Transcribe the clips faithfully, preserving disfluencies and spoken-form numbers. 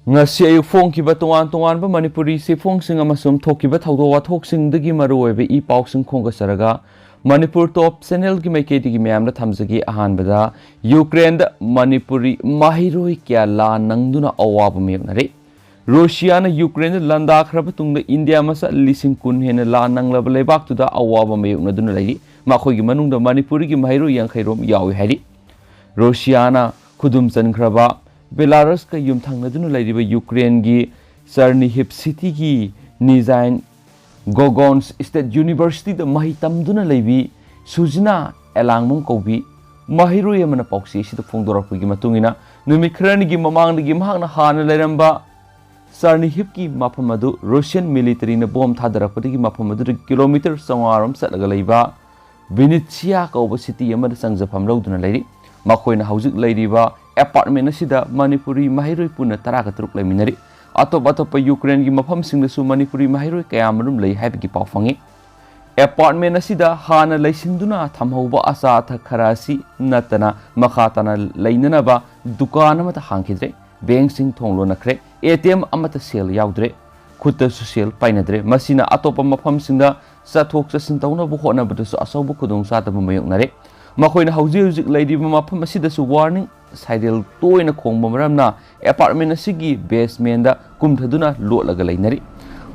ꯉꯁꯤ ꯑꯌꯨꯛ ꯐꯣꯡꯈꯤꯕ ꯇꯣꯉꯥꯟ ꯇꯣꯉꯥꯟꯕ ꯃꯅꯤꯄꯨꯔꯤ ꯆꯦꯐꯣꯡꯁꯤꯡ ꯑꯃꯁꯨꯡ ꯊꯣꯛꯈꯤꯕ ꯊꯧꯗꯣꯛ ꯋꯥꯊꯣꯛꯁꯤꯡꯗꯒꯤ ꯃꯔꯨꯑꯣꯏꯕ ꯏ ꯄꯥꯎꯁꯤꯡ ꯈꯣꯝꯒꯠꯆꯔꯒ ꯃꯅꯤꯄꯨꯔ ꯇꯣꯞ ꯆꯦꯅꯦꯜꯒꯤ ꯃꯥꯏꯀꯩꯗꯒꯤ ꯃꯌꯥꯝꯗ ꯊꯝꯖꯒꯦ꯫ ꯑꯍꯥꯟꯕꯗ, ꯌꯨꯀ꯭ꯔꯦꯟꯗ ꯃꯅꯤꯄꯨꯔꯤ ꯃꯍꯩꯔꯣꯏ ꯀꯌꯥ ꯂꯥꯟ ꯅꯪꯗꯨꯅ ꯑꯋꯥꯕ ꯃꯥꯌꯣꯛꯅꯔꯤ꯫ ꯔꯨꯁꯤꯌꯥꯅ ꯌꯨꯀ꯭ꯔꯦꯟꯗ ꯂꯥꯟꯗꯥꯈ꯭ꯔꯕ ꯇꯨꯡꯗ ꯏꯟꯗꯤꯌꯥ ꯃꯆꯥ ꯂꯤꯁꯤꯡ ꯀꯨꯟ ꯍꯦꯟꯅ ꯂꯥꯟ ꯅꯪꯂꯕ ꯂꯩꯕꯥꯛꯇꯨꯗ ꯑꯋꯥꯕ ꯃꯥꯌꯣꯛꯅꯗꯨꯅ ꯂꯩꯔꯤ꯫ ꯃꯈꯣꯏꯒꯤ ꯃꯅꯨꯡꯗ ꯃꯅꯤꯄꯨꯔꯒꯤ ꯃꯍꯩꯔꯣꯏ ꯌꯥꯡꯈꯩ ꯔꯣꯝ ꯌꯥꯎꯏ ꯍꯥꯏꯔꯤ꯫ ꯔꯨꯁꯤꯌꯥꯅ ꯈꯨꯗꯨꯝ ꯆꯟꯈ꯭ꯔꯕ ꯕꯦꯂꯥꯔꯁꯀ ꯌꯨꯝꯊꯪꯅꯗꯨꯅ ꯂꯩꯔꯤꯕ ꯌꯨꯀ꯭ꯔꯦꯟꯒꯤ ꯆꯔꯅꯤꯍꯤꯞ ꯁꯤꯇꯤꯒꯤ ꯅꯤꯖꯥꯏꯟ ꯒꯣꯒꯣꯟꯁ ꯁ꯭ꯇꯦꯠ ꯌꯨꯅꯤꯚꯔꯁꯤꯇꯤꯗ ꯃꯍꯩ ꯇꯝꯗꯨꯅ ꯂꯩꯕꯤ ꯁꯨꯖꯤꯅꯥ ꯑꯦꯂꯥꯡꯕꯝ ꯀꯧꯕꯤ ꯃꯍꯩꯔꯣꯏ ꯑꯃꯅ ꯄꯥꯎꯆꯦ ꯑꯁꯤꯗ ꯐꯣꯡꯗꯣꯔꯛꯄꯒꯤ ꯃꯇꯨꯡ ꯏꯟꯅ, ꯅꯨꯃꯤꯠ ꯈꯔꯅꯤꯒꯤ ꯃꯃꯥꯡꯗꯒꯤ ꯃꯍꯥꯛꯅ ꯍꯥꯟꯅ ꯂꯩꯔꯝꯕ ꯆꯔꯅꯤꯍꯤꯞꯀꯤ ꯃꯐꯝ ꯑꯗꯨ ꯔꯨꯁꯤꯌꯟ ꯃꯤꯂꯤꯇꯔꯤꯅ ꯕꯣꯝ ꯊꯥꯗꯔꯛꯄꯗꯒꯤ ꯃꯐꯝ ꯑꯗꯨꯗꯒꯤ ꯀꯤꯂꯣꯃꯤꯇꯔ ꯆꯥꯝꯃꯉꯥ ꯔꯣꯝ ꯆꯠꯂꯒ ꯂꯩꯕ ꯚꯤꯅꯤꯠꯁꯤꯌꯥ ꯀꯧꯕ ꯁꯤꯇꯤ ꯑꯃꯗ ꯆꯪꯖꯐꯝ ꯂꯧꯗꯨꯅ ꯂꯩꯔꯤ꯫ ꯃꯈꯣꯏꯅ ꯍꯧꯖꯤꯛ ꯂꯩꯔꯤꯕ ꯑꯦꯄꯥꯔꯠꯃꯦꯟ ꯑꯁꯤꯗ ꯃꯅꯤꯄꯨꯔꯤ ꯃꯍꯩꯔꯣꯏ ꯄꯨꯟꯅ ꯇꯔꯥꯒ ꯇꯔꯨꯛ ꯂꯩꯃꯤꯟꯅꯔꯤ꯫ ꯑꯇꯣꯞ ꯑꯇꯣꯞꯄ ꯌꯨꯀ꯭ꯔꯦꯟꯒꯤ ꯃꯐꯝꯁꯤꯡꯗꯁꯨ ꯃꯅꯤꯄꯨꯔꯤ ꯃꯍꯩꯔꯣꯏ ꯀꯌꯥꯃꯔꯨꯝ ꯂꯩ ꯍꯥꯏꯕꯒꯤ ꯄꯥꯎ ꯐꯪꯉꯤ꯫ ꯑꯦꯄꯥꯔꯠꯃꯦꯟ ꯑꯁꯤꯗ ꯍꯥꯟꯅ ꯂꯩꯁꯤꯟꯗꯨꯅ ꯊꯝꯍꯧꯕ ꯑꯆꯥ ꯑꯊꯛ ꯈꯔ ꯑꯁꯤ ꯅꯠꯇꯅ ꯃꯈꯥ ꯇꯥꯅ ꯂꯩꯅꯅꯕ ꯗꯨꯀꯥꯟ ꯑꯃꯠꯇ ꯍꯥꯡꯈꯤꯗ꯭ꯔꯦ꯫ ꯕꯦꯡꯁꯤꯡ ꯊꯣꯡ ꯂꯣꯟꯅꯈ꯭ꯔꯦ꯫ ꯑꯦ ꯇꯤ ꯑꯦꯝ ꯑꯃꯠꯇ ꯁꯦꯜ ꯌꯥꯎꯗ꯭ꯔꯦ꯫ ꯈꯨꯠꯇꯁꯨ ꯁꯦꯜ ꯄꯥꯏꯅꯗ꯭ꯔꯦ꯫ ꯃꯁꯤꯅ ꯑꯇꯣꯞꯄ ꯃꯐꯝꯁꯤꯡꯗ ꯆꯠꯊꯣꯛ ꯆꯠꯁꯤꯟ ꯇꯧꯅꯕ ꯍꯣꯠꯅꯕꯗꯁꯨ ꯑꯆꯧꯕ ꯈꯨꯗꯣꯡꯆꯥꯗꯕ ꯃꯥꯌꯣꯛꯅꯔꯦ꯫ ꯃꯈꯣꯏꯅ ꯍꯧꯖꯤꯛ ꯍꯧꯖꯤꯛ ꯂꯩꯔꯤꯕ ꯃꯐꯝ ꯑꯁꯤꯗꯁꯨ ꯋꯥꯔꯅꯤꯡ ꯁꯥꯏꯔꯦꯜ ꯇꯣꯏꯅ ꯈꯣꯡꯕ ꯃꯔꯝꯅ ꯑꯦꯄꯥꯔꯠꯃꯦꯟ ꯑꯁꯤꯒꯤ ꯕꯦꯁꯃꯦꯟꯗ ꯀꯨꯝꯊꯗꯨꯅ ꯂꯣꯠꯂꯒ ꯂꯩꯅꯔꯤ꯫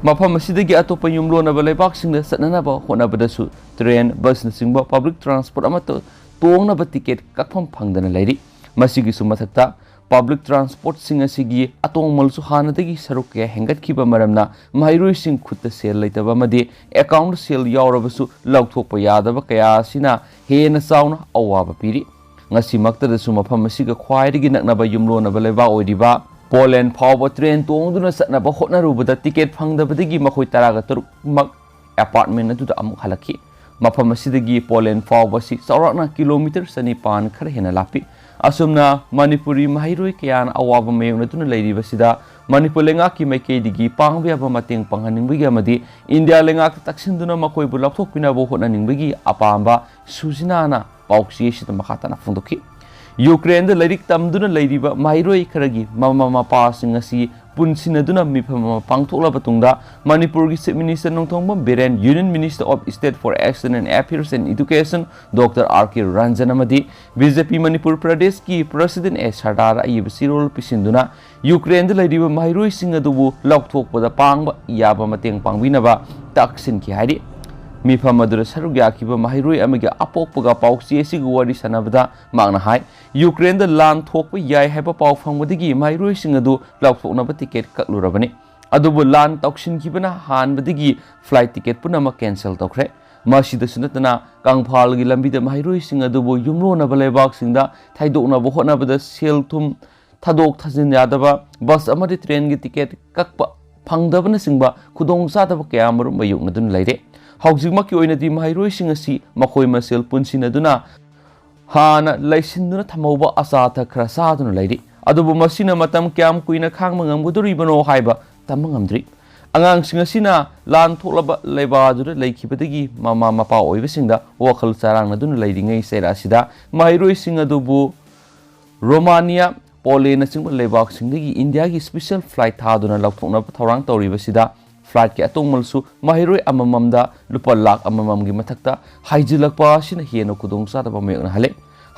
ꯃꯐꯝ ꯑꯁꯤꯗꯒꯤ ꯑꯇꯣꯞꯄ ꯌꯨꯝꯂꯣꯟꯅꯕ ꯂꯩꯕꯥꯛꯁꯤꯡꯗ ꯆꯠꯅꯅꯕ ꯍꯣꯠꯅꯕꯗꯁꯨ ꯇ꯭ꯔꯦꯟ, ꯕꯁꯅꯆꯤꯡꯕ ꯄꯕ꯭ꯂꯤꯛ ꯇ꯭ꯔꯥꯟꯁꯄꯣꯔꯠ ꯑꯃꯠꯇ ꯇꯣꯡꯅꯕ ꯇꯤꯀꯦꯠ ꯀꯛꯐꯝ ꯐꯪꯗꯅ ꯂꯩꯔꯤ꯫ ꯃꯁꯤꯒꯤꯁꯨ ꯃꯊꯛꯇ, ꯄꯕ꯭ꯂꯤꯛ ꯇ꯭ꯔꯥꯟꯁꯄꯣꯔꯠꯁꯤꯡ ꯑꯁꯤꯒꯤ ꯑꯇꯣꯡꯃꯜꯁꯨ ꯍꯥꯟꯅꯗꯒꯤ ꯁꯔꯨꯛ ꯀꯌꯥ ꯍꯦꯟꯒꯠꯈꯤꯕ ꯃꯔꯝꯅ ꯃꯍꯩꯔꯣꯏꯁꯤꯡ ꯈꯨꯠꯇ ꯁꯦꯜ ꯂꯩꯇꯕ ꯑꯃꯗꯤ ꯑꯦꯀꯥꯎꯟꯗ ꯁꯦꯜ ꯌꯥꯎꯔꯕꯁꯨ ꯂꯧꯊꯣꯛꯄ ꯌꯥꯗꯕ ꯀꯌꯥ ꯑꯁꯤꯅ ꯍꯦꯟꯅ ꯆꯥꯎꯅ ꯑꯋꯥꯕ ꯄꯤꯔꯤ꯫ ꯉꯁꯤꯃꯛꯇꯗꯁꯨ ꯃꯐꯝ ꯑꯁꯤꯒ ꯈ꯭ꯋꯥꯏꯗꯒꯤ ꯅꯛꯅꯕ ꯌꯨꯝꯂꯣꯟꯅꯕ ꯂꯩꯕꯥꯛ ꯑꯣꯏꯔꯤꯕ ꯄꯣꯂꯦꯟ ꯐꯥꯎꯕ ꯇ꯭ꯔꯦꯟ ꯇꯣꯡꯗꯨꯅ ꯆꯠꯅꯕ ꯍꯣꯠꯅꯔꯨꯕꯗ ꯇꯤꯀꯦꯠ ꯐꯪꯗꯕꯗꯒꯤ ꯃꯈꯣꯏ ꯇꯔꯥꯒ ꯇꯔꯨꯛꯃꯛ ꯑꯦꯄꯥꯔꯠꯃꯦꯟ ꯑꯗꯨꯗ ꯑꯃꯨꯛ ꯍꯜꯂꯛꯈꯤ꯫ ꯃꯐꯝ ꯑꯁꯤꯗꯒꯤ ꯄꯣꯂꯦꯟ ꯐꯥꯎꯕ ꯑꯁꯤ ꯆꯥꯎꯔꯥꯛꯅ ꯀꯤꯂꯣꯃꯤꯇꯔ ꯆꯅꯤꯄꯥꯟ ꯈꯔ ꯍꯦꯟꯅ ꯂꯥꯞꯄꯤ꯫ ꯑꯁꯨꯝꯅ ꯃꯅꯤꯄꯨꯔꯤ ꯃꯍꯩꯔꯣꯏ ꯀꯌꯥꯅ ꯑꯋꯥꯕ ꯃꯥꯌꯣꯛꯅꯗꯨꯅ ꯂꯩꯔꯤꯕꯁꯤꯗ ꯃꯅꯤꯄꯨꯔ ꯂꯩꯉꯥꯛꯀꯤ ꯃꯥꯏꯀꯩꯗꯒꯤ ꯄꯥꯡꯕ ꯌꯥꯕ ꯃꯇꯦꯡ ꯄꯥꯡꯍꯟꯅꯤꯡꯕꯒꯤ ꯑꯃꯗꯤ ꯏꯟꯗꯤꯌꯥ ꯂꯩꯉꯥꯛꯇ ꯇꯛꯁꯤꯟꯗꯨꯅ ꯃꯈꯣꯏꯕꯨ ꯂꯧꯊꯣꯛꯄꯤꯅꯕ ꯍꯣꯠꯅꯅꯤꯡꯕꯒꯤ ꯑꯄꯥꯝꯕ ꯁꯨꯖꯤꯅꯥꯅ ꯄꯥꯎꯆꯦ ꯑꯁꯤꯗ ꯃꯈꯥ ꯇꯥꯅ ꯐꯣꯡꯗꯣꯛꯈꯤ꯫ ꯌꯨꯀ꯭ꯔꯦꯟꯗ ꯂꯥꯏꯔꯤꯛ ꯇꯝꯗꯨꯅ ꯂꯩꯔꯤꯕ ꯃꯍꯩꯔꯣꯏ ꯈꯔꯒꯤ ꯃꯃꯥ ꯃꯄꯥꯁꯤꯡ ꯑꯁꯤ ꯄꯨꯟꯁꯤꯟꯅꯗꯨꯅ ꯃꯤꯐꯝ ꯑꯃ ꯄꯥꯡꯊꯣꯛꯂꯕ ꯇꯨꯡꯗ, ꯃꯅꯤꯄꯨꯔꯒꯤ Chief Minister Nongthombam Biren, Union Minister of State for External Affairs and Education Doctor R K Ranjan ꯑꯃꯗꯤ B J P ꯃꯅꯤꯄꯨꯔ ꯄ꯭ꯔꯗꯦꯁꯀꯤ President ꯑꯦ ꯁꯔꯗꯥꯔ ꯑꯏꯕ ꯆꯦꯔꯣꯜ ꯄꯤꯁꯤꯟꯗꯨꯅ ꯌꯨꯀ꯭ꯔꯦꯟꯗ ꯂꯩꯔꯤꯕ ꯃꯍꯩꯔꯣꯏꯁꯤꯡ ꯑꯗꯨꯕꯨ ꯂꯧꯊꯣꯛꯄꯗ ꯄꯥꯡꯕ ꯌꯥꯕ ꯃꯇꯦꯡ ꯄꯥꯡꯕꯤꯅꯕ ꯇꯛꯁꯤꯟꯈꯤ ꯍꯥꯏꯔꯤ꯫ ꯃꯤꯐꯝ ꯑꯗꯨꯗ ꯁꯔꯨꯛ ꯌꯥꯈꯤꯕ ꯃꯍꯩꯔꯣꯏ ꯑꯃꯒꯤ ꯑꯄꯣꯛꯄꯒ ꯄꯥꯎꯆꯦ ꯑꯁꯤꯒ ꯋꯥꯔꯤ ꯁꯥꯟꯅꯕꯗ ꯃꯍꯥꯛꯅ ꯍꯥꯏ, ꯌꯨꯀ꯭ꯔꯦꯟꯗ ꯂꯥꯟ ꯊꯣꯛꯄ ꯌꯥꯏ ꯍꯥꯏꯕ ꯄꯥꯎ ꯐꯪꯕꯗꯒꯤ ꯃꯍꯩꯔꯣꯏꯁꯤꯡ ꯑꯗꯨ ꯂꯧꯊꯣꯛꯅꯕ ꯇꯤꯀꯦꯠ ꯀꯛꯂꯨꯔꯕꯅꯤ꯫ ꯑꯗꯨꯕꯨ ꯂꯥꯟ ꯇꯧꯁꯤꯟꯈꯤꯕꯅ ꯍꯥꯟꯕꯗꯒꯤ flight ꯇꯤꯀꯦꯠ ꯄꯨꯝꯅꯃꯛ cancel ꯇꯧꯈ꯭ꯔꯦ꯫ ꯃꯁꯤꯗꯁꯨ ꯅꯠꯇꯅ, ꯀꯪꯐꯥꯜꯒꯤ ꯂꯝꯕꯤꯗ ꯃꯍꯩꯔꯣꯏꯁꯤꯡ ꯑꯗꯨꯕꯨ ꯌꯨꯝꯂꯣꯟꯅꯕ ꯂꯩꯕꯥꯛꯁꯤꯡꯗ ꯊꯩꯗꯣꯛꯅꯕ ꯍꯣꯠꯅꯕꯗ ꯁꯦꯜ ꯊꯨꯝ ꯊꯥꯗꯣꯛ ꯊꯥꯖꯤꯟ ꯌꯥꯗꯕ, ꯕꯁ ꯑꯃꯗꯤ ꯇ꯭ꯔꯦꯟꯒꯤ ꯇꯤꯀꯦꯠ ꯀꯛꯄ ꯐꯪꯗꯕꯅꯆꯤꯡꯕ ꯈꯨꯗꯣꯡꯆꯥꯗꯕ ꯀꯌꯥ ꯑꯃꯔꯣꯝ ꯃꯥꯌꯣꯛꯅꯗꯨꯅ ꯂꯩꯔꯦ꯫ ꯍꯧꯖꯤꯛꯃꯛꯀꯤ ꯑꯣꯏꯅꯗꯤ ꯃꯍꯩꯔꯣꯏꯁꯤꯡ ꯑꯁꯤ ꯃꯈꯣꯏ ꯃꯁꯦꯜ ꯄꯨꯟꯁꯤꯟꯅꯗꯨꯅ ꯍꯥꯟꯅ ꯂꯩꯁꯤꯟꯗꯨꯅ ꯊꯝꯍꯧꯕ ꯑꯆꯥ ꯑꯊꯛ ꯈꯔ ꯆꯥꯗꯨꯅ ꯂꯩꯔꯤ꯫ ꯑꯗꯨꯕꯨ ꯃꯁꯤꯅ ꯃꯇꯝ ꯀꯌꯥꯝ ꯀꯨꯏꯅ ꯈꯥꯡꯕ ꯉꯝꯒꯗꯣꯔꯤꯕꯅꯣ ꯍꯥꯏꯕ ꯇꯝꯕ ꯉꯝꯗ꯭ꯔꯤ꯫ ꯑꯉꯥꯡꯁꯤꯡ ꯑꯁꯤꯅ ꯂꯥꯟ ꯊꯣꯛꯂꯕ ꯂꯩꯕꯥꯛ ꯑꯗꯨꯗ ꯂꯩꯈꯤꯕꯗꯒꯤ ꯃꯃꯥ ꯃꯄꯥ ꯑꯣꯏꯕꯁꯤꯡꯗ ꯋꯥꯈꯜ ꯆꯔꯥꯡꯅꯗꯨꯅ ꯂꯩꯔꯤꯉꯩ ꯆꯩꯔꯥꯛ ꯑꯁꯤꯗ ꯃꯍꯩꯔꯣꯏꯁꯤꯡ ꯑꯗꯨꯕꯨ ꯔꯣꯃꯥꯅꯤꯌꯥ, ꯄꯣꯂꯦꯟꯅꯆꯤꯡꯕ ꯂꯩꯕꯥꯛꯁꯤꯡꯗꯒꯤ ꯏꯟꯗꯤꯌꯥꯒꯤ special flight ꯊꯥꯗꯨꯅ ꯂꯧꯊꯣꯛꯅꯕ ꯊꯧꯔꯥꯡ ꯇꯧꯔꯤꯕꯁꯤꯗ, flightꯀꯤ ꯑꯇꯣꯡꯃꯜꯁꯨ ꯃꯍꯩꯔꯣꯏ ꯑꯃꯃꯝꯗ ꯂꯨꯄꯥ ꯂꯥꯈ ꯑꯃꯃꯝꯒꯤ ꯃꯊꯛꯇ ꯍꯥꯏꯖꯤꯜꯂꯛꯄ ꯑꯁꯤꯅ ꯍꯦꯟꯅ ꯈꯨꯗꯣꯡꯆꯥꯗꯕ ꯃꯥꯌꯣꯛꯅꯍꯜꯂꯦ꯫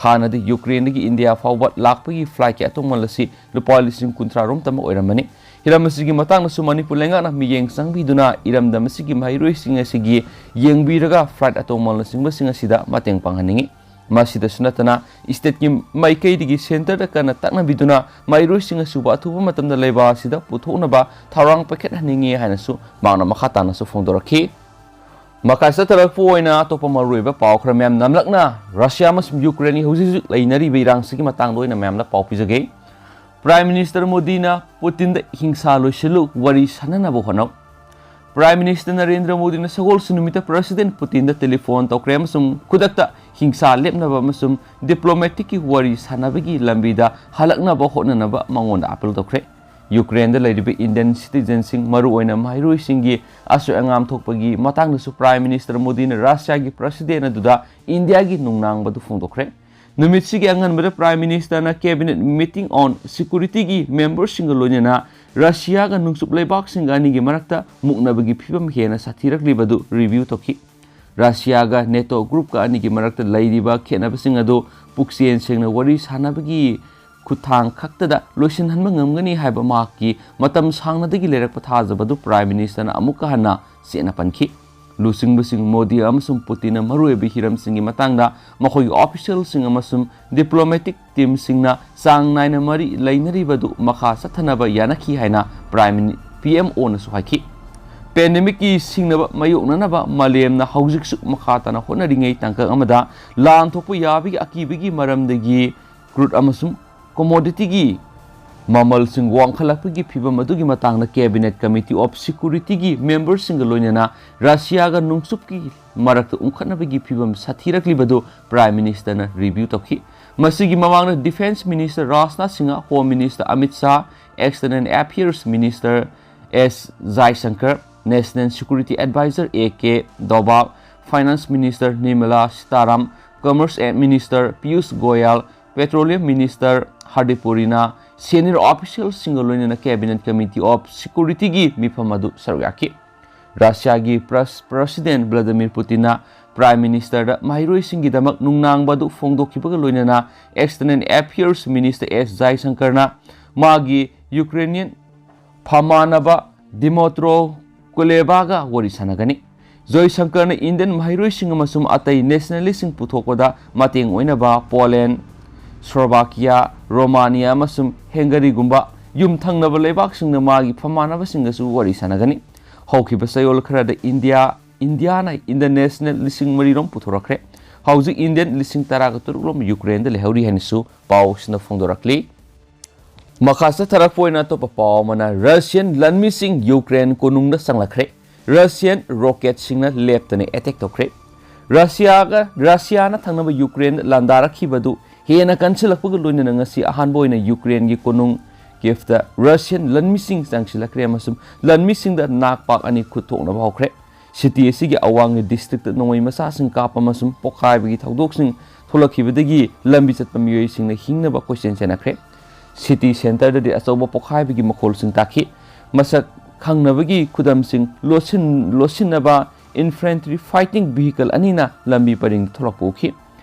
ꯍꯥꯟꯅꯗꯤ ꯌꯨꯀ꯭ꯔꯦꯟꯗꯒꯤ ꯏꯟꯗꯤꯌꯥ ꯐꯥꯎꯕ ꯂꯥꯛꯄꯒꯤ flightꯀꯤ ꯑꯇꯣꯡꯃꯜ ꯑꯁꯤ ꯂꯨꯄꯥ ꯂꯤꯁꯤꯡ ꯀꯨꯟꯊ꯭ꯔꯥ ꯔꯣꯝꯇꯃꯛ ꯑꯣꯏꯔꯝꯕꯅꯤ꯫ ꯍꯤꯔꯝ ꯑꯁꯤꯒꯤ ꯃꯇꯥꯡꯗꯁꯨ ꯃꯅꯤꯄꯨꯔ ꯂꯩꯉꯥꯛꯅ ꯃꯤꯠꯌꯦꯡ ꯆꯪꯕꯤꯗꯨꯅ ꯏꯔꯝꯗꯝ ꯑꯁꯤꯒꯤ ꯃꯍꯩꯔꯣꯏꯁꯤꯡ ꯑꯁꯤꯒꯤ ꯌꯦꯡꯕꯤꯔꯒ flight ꯑꯇꯣꯡꯃꯜꯅꯆꯤꯡꯕꯁꯤꯡ ꯑꯁꯤꯗ ꯃꯇꯦꯡ ꯄꯥꯡꯍꯟꯅꯤꯡꯏ꯫ ꯃꯁꯤꯗꯁꯨ ꯅꯠꯇꯅ, stateꯀꯤ ꯃꯥꯏꯀꯩꯗꯒꯤ centreꯗ ꯀꯟꯅ ꯇꯛꯅꯕꯤꯗꯨꯅ ꯃꯍꯩꯔꯣꯏꯁꯤꯡ ꯑꯁꯤꯕꯨ ꯑꯊꯨꯕ ꯃꯇꯝꯗ ꯂꯩꯕꯥꯛ ꯑꯁꯤꯗ ꯄꯨꯊꯣꯛꯅꯕ ꯊꯧꯔꯥꯡ ꯄꯥꯏꯈꯠꯍꯟꯅꯤꯡꯏ ꯍꯥꯏꯅꯁꯨ ꯃꯍꯥꯛꯅ ꯃꯈꯥ ꯇꯥꯅꯁꯨ ꯐꯣꯡꯗꯣꯔꯛꯈꯤ꯫ ꯃꯈꯥ ꯆꯠꯊꯔꯛꯄ ꯑꯣꯏꯅ ꯑꯇꯣꯞꯄ ꯃꯔꯨꯑꯣꯏꯕ ꯄꯥꯎ ꯈꯔ ꯃꯌꯥꯝ ꯅꯝꯂꯛꯅ, ꯔꯁꯤꯌꯥ ꯑꯃꯁꯨꯡ ꯌꯨꯀ꯭ꯔꯦꯟꯒꯤ ꯍꯧꯖꯤꯛ ꯍꯧꯖꯤꯛ ꯂꯩꯅꯔꯤꯕ ꯏꯔꯥꯡꯁꯤꯒꯤ ꯃꯇꯥꯡꯗ ꯑꯣꯏꯅ ꯃꯌꯥꯝꯗ ꯄꯥꯎ ꯄꯤꯖꯒꯦ꯫ Prime Minister ꯃꯣꯗꯤꯅ ꯄꯨꯇꯤꯟꯗ ꯍꯤꯡꯁꯥ ꯂꯣꯏꯁꯤꯜꯂꯨ ꯋꯥꯔꯤ ꯁꯥꯟꯅꯅꯕ ꯍꯣꯠꯅꯧ꯫ Prime Minister ꯅꯔꯦꯟꯗ꯭ꯔ ꯃꯣꯗꯤꯅ ꯁꯒꯣꯜꯁꯦꯟ ꯅꯨꯃꯤꯠꯇ President ꯄꯨꯇꯤꯟꯗ telephone ꯇꯧꯈ꯭ꯔꯦ ꯑꯃꯁꯨꯡ ꯈꯨꯗꯛꯇ ꯍꯤꯡꯁꯥ ꯂꯦꯞꯅꯕ ꯑꯃꯁꯨꯡ diplomaticꯀꯤ ꯋꯥꯔꯤ ꯁꯥꯟꯅꯕꯒꯤ ꯂꯝꯕꯤꯗ ꯍꯜꯂꯛꯅꯕ ꯍꯣꯠꯅꯅꯕ ꯃꯉꯣꯟꯗ appeal ꯇꯧꯈ꯭ꯔꯦ꯫ ꯌꯨꯀ꯭ꯔꯦꯟꯗ ꯂꯩꯔꯤꯕ Indian citizenꯁꯤꯡ, ꯃꯔꯨꯑꯣꯏꯅ ꯃꯍꯩꯔꯣꯏꯁꯤꯡꯒꯤ ꯑꯁꯣꯏ ꯑꯉꯥꯝ ꯊꯣꯛꯄꯒꯤ ꯃꯇꯥꯡꯗꯁꯨ Prime Minister ꯃꯣꯗꯤꯅ ꯔꯁꯤꯌꯥꯒꯤ President ꯑꯗꯨꯗ ꯏꯟꯗꯤꯌꯥꯒꯤ ꯅꯨꯡꯅꯥꯡꯕꯗꯨ ꯐꯣꯡꯗꯣꯛꯈ꯭ꯔꯦ꯫ ꯅꯨꯃꯤꯠꯁꯤꯒꯤ ꯑꯉꯟꯕꯗ Prime Ministerꯅ Cabinet Meeting on Securityꯒꯤ memberꯁꯤꯡꯒ ꯂꯣꯏꯅꯅ ꯔꯁꯤꯌꯥꯒ ꯅꯨꯡꯆꯨꯞ ꯂꯩꯕꯥꯛꯁꯤꯡꯒ ꯑꯅꯤꯒꯤ ꯃꯔꯛꯇ ꯃꯨꯛꯅꯕꯒꯤ ꯐꯤꯕꯝ ꯍꯦꯟꯅ ꯁꯥꯊꯤꯔꯛꯂꯤꯕꯗꯨ review ꯇꯧꯈꯤ꯫ ꯔꯁꯤꯌꯥꯒ NATO groupꯀ ꯑꯅꯤꯒꯤ ꯃꯔꯛꯇ ꯂꯩꯔꯤꯕ ꯈꯦꯠꯅꯕꯁꯤꯡ ꯑꯗꯨ ꯄꯨꯛꯆꯦꯜ ꯁꯦꯡꯅ ꯋꯥꯔꯤ ꯁꯥꯅꯕꯒꯤ ꯈꯨꯠꯊꯥꯡ ꯈꯛꯇꯗ ꯂꯣꯏꯁꯤꯟꯍꯟꯕ ꯉꯝꯒꯅꯤ ꯍꯥꯏꯕ ꯃꯍꯥꯛꯀꯤ ꯃꯇꯝ ꯁꯥꯡꯅꯗꯒꯤ ꯂꯩꯔꯛꯄ ꯊꯥꯖꯕꯗꯨ Prime Ministerꯅ ꯑꯃꯨꯛꯀ ꯍꯟꯅ ꯆꯦꯠꯅ ꯄꯟꯈꯤ꯫ ꯂꯨꯆꯤꯡꯕꯁꯤꯡ ꯃꯣꯗꯤ ꯑꯃꯁꯨꯡ ꯄꯨꯇꯤꯟꯅ ꯃꯔꯨꯑꯣꯏꯕ ꯍꯤꯔꯝꯁꯤꯡꯒꯤ ꯃꯇꯥꯡꯗ ꯃꯈꯣꯏꯒꯤ officialꯁꯤꯡ ꯑꯃꯁꯨꯡ diplomatic teamꯁꯤꯡꯅ ꯆꯥꯡ ꯅꯥꯏꯅ ꯃꯔꯤ ꯂꯩꯅꯔꯤꯕꯗꯨ ꯃꯈꯥ ꯆꯠꯊꯅꯕ ꯌꯥꯅꯈꯤ ꯍꯥꯏꯅ Prime Mini-, PMOꯅꯁꯨ ꯍꯥꯏꯈꯤ꯫ Pandemicꯀꯤ ꯁꯤꯡꯅꯕ ꯃꯥꯌꯣꯛꯅꯅꯕ ꯃꯥꯂꯦꯝꯅ ꯍꯧꯖꯤꯛꯁꯨ ꯃꯈꯥ ꯇꯥꯅ ꯍꯣꯠꯅꯔꯤꯉꯩ ꯇꯥꯡꯀꯛ ꯑꯃꯗ ꯂꯥꯟ ꯊꯣꯛꯄ ꯌꯥꯕꯒꯤ ꯑꯀꯤꯕꯒꯤ ꯃꯔꯝꯗꯒꯤ crude ꯑꯃꯁꯨꯡ commodityꯒꯤ ꯃꯃꯜꯁꯤꯡ ꯋꯥꯡꯈꯠꯂꯛꯄꯒꯤ ꯐꯤꯚꯝ ꯑꯗꯨꯒꯤ ꯃꯇꯥꯡꯗ Cabinet Committee of Securityꯒꯤ memberꯁꯤꯡꯒ ꯂꯣꯏꯅꯅ ꯔꯁꯤꯌꯥꯒ ꯅꯨꯡꯆꯨꯞꯀꯤ ꯃꯔꯛꯇ ꯎꯪꯈꯠꯅꯕꯒꯤ ꯐꯤꯚꯝ ꯁꯥꯊꯤꯔꯛꯂꯤꯕꯗꯨ Prime Ministerꯅ review ꯇꯧꯈꯤ꯫ ꯃꯁꯤꯒꯤ ꯃꯃꯥꯡꯗ Defence Minister Rajnath Singh, Home Minister Amit Shah, External Affairs Minister S ꯖꯥꯏꯁꯪꯀꯔ, National Security Advisor A K ꯗꯣꯚꯥꯜ, Finance Minister Nirmala ꯁꯤꯇꯥꯔꯥꯝ, Commerce Minister Piyush ꯒꯣꯌꯥꯜ, Petroleum Minister Hardeep ꯄꯨꯔꯤꯅ, senior officialꯁꯤꯡꯒ ꯂꯣꯏꯅꯅ Cabinet Committee of Securityꯒꯤ ꯃꯤꯐꯝ ꯑꯗꯨ ꯁꯔꯨꯛ ꯌꯥꯈꯤ꯫ ꯔꯁꯤꯌꯥꯒꯤ ꯄ꯭ꯔꯁ-, President Vladimir Putinꯅ Prime Ministerꯗ ꯃꯍꯩꯔꯣꯏꯁꯤꯡꯒꯤꯗꯃꯛ ꯅꯨꯡꯅꯥꯡꯕ ꯑꯗꯨ ꯐꯣꯡꯗꯣꯛꯈꯤꯕꯒ ꯂꯣꯏꯅꯅ External Affairs Minister ꯑꯦꯁ ꯖꯥꯏꯁꯪꯀꯔꯅ ꯃꯥꯒꯤ Ukrainian ꯐꯝꯃꯥꯟꯅꯕ ꯗꯤꯃꯣꯇ꯭ꯔꯣ ꯀꯨꯂꯦꯕꯥꯒ ꯋꯥꯔꯤ ꯁꯥꯟꯅꯒꯅꯤ꯫ ꯖꯣꯏꯁꯪꯀꯔꯅ Indian ꯃꯍꯩꯔꯣꯏꯁꯤꯡ ꯑꯃꯁꯨꯡ ꯑꯇꯩ nationalistꯁꯤꯡ ꯄꯨꯊꯣꯛꯄꯗ ꯃꯇꯦꯡ ꯑꯣꯏꯅꯕ Poland, Slovakia, Romania ꯑꯃꯁꯨꯡ Hungaryꯒꯨꯝꯕ ꯌꯨꯝꯊꯪꯅꯕ ꯂꯩꯕꯥꯛꯁꯤꯡꯗ ꯃꯥꯒꯤ ꯐꯝꯃꯥꯟꯅꯕꯁꯤꯡꯒꯁꯨ ꯋꯥꯔꯤ ꯁꯥꯟꯅꯒꯅꯤ꯫ ꯍꯧꯈꯤꯕ ꯆꯌꯣꯜ ꯈꯔꯗ ꯏꯟꯗꯤꯌꯥ, ꯏꯟꯗꯤꯌꯥꯅ Indian national ꯂꯤꯁꯤꯡ ꯃꯔꯤ ꯔꯣꯝ ꯄꯨꯊꯣꯔꯛꯈ꯭ꯔꯦ꯫ ꯍꯧꯖꯤꯛ Indian ꯂꯤꯁꯤꯡ ꯇꯔꯥꯒ ꯇꯔꯨꯛ ꯔꯣꯝ ꯌꯨꯀ꯭ꯔꯦꯟꯗ ꯂꯩꯍꯧꯔꯤ ꯍꯥꯏꯅꯁꯨ ꯄꯥꯎꯁꯤꯅ ꯐꯣꯡꯗꯣꯔꯛꯂꯤ꯫ ꯃꯈꯥ ꯆꯠꯊꯔꯛꯄ ꯑꯣꯏꯅ ꯑꯇꯣꯞꯄ ꯄꯥꯎ ꯑꯃꯅ, Russian ꯂꯟꯃꯤꯁꯤꯡ ꯌꯨꯀ꯭ꯔꯦꯟ ꯀꯣꯅꯨꯡꯗ ꯆꯪꯂꯛꯈ꯭ꯔꯦ꯫ Russian rocketꯁꯤꯡꯅ ꯂꯦꯞꯇꯅ attack ꯇꯧꯈ꯭ꯔꯦ꯫ ꯔꯁꯤꯌꯥꯒ, ꯔꯁꯤꯌꯥꯅ ꯊꯪꯅꯕ ꯌꯨꯀ꯭ꯔꯦꯟꯗ ꯂꯥꯟꯗꯥꯔꯛꯈꯤꯕꯗꯨ ꯍꯦꯟꯅ ꯀꯟꯁꯤꯜꯂꯛꯄꯒ ꯂꯣꯏꯅꯅ ꯉꯁꯤ ꯑꯍꯥꯟꯕ ꯑꯣꯏꯅ ꯌꯨꯀ꯭ꯔꯦꯟꯒꯤ ꯀꯣꯅꯨꯡ ꯀꯤꯌꯦꯐꯇ Russian ꯂꯟꯃꯤꯁꯤꯡ ꯆꯪꯁꯤꯜꯂꯛꯈ꯭ꯔꯦ ꯑꯃꯁꯨꯡ ꯂꯟꯃꯤꯁꯤꯡꯗ ꯅꯥꯛꯄꯥꯛ ꯑꯅꯤ ꯈꯨꯠ ꯊꯣꯛꯅꯕ ꯍꯧꯈ꯭ꯔꯦ꯫ City ꯑꯁꯤꯒꯤ ꯑꯋꯥꯡꯒꯤ districtꯇ ꯅꯣꯡꯃꯩ ꯃꯆꯥꯁꯤꯡ ꯀꯥꯞꯄ ꯑꯃꯁꯨꯡ ꯄꯣꯈꯥꯏꯕꯒꯤ ꯊꯧꯗꯣꯛꯁꯤꯡ ꯊꯣꯛꯂꯛꯈꯤꯕꯗꯒꯤ ꯂꯝꯕꯤ ꯆꯠꯄ ꯃꯤꯑꯣꯏꯁꯤꯡꯅ ꯍꯤꯡꯅꯕ ꯀꯣꯏꯆꯦꯟ ꯆꯦꯟꯅꯈ꯭ꯔꯦ꯫ ꯁꯤꯇꯤ ꯁꯦꯟꯇꯔꯗꯗꯤ ꯑꯆꯧꯕ ꯄꯣꯈꯥꯏꯕꯒꯤ ꯃꯈꯣꯜꯁꯤꯡ ꯇꯥꯈꯤ꯫ ꯃꯁꯛ ꯈꯪꯅꯕꯒꯤ ꯈꯨꯗꯝꯁꯤꯡ ꯂꯣꯠꯁꯤꯟ-, ꯂꯣꯠꯁꯤꯟꯅꯕ infantry fighting vehicle ꯑꯅꯤꯅ ꯂꯝꯕꯤ ꯄꯔꯤꯡ ꯊꯣꯛꯂꯛꯄ ꯎꯈꯤ꯫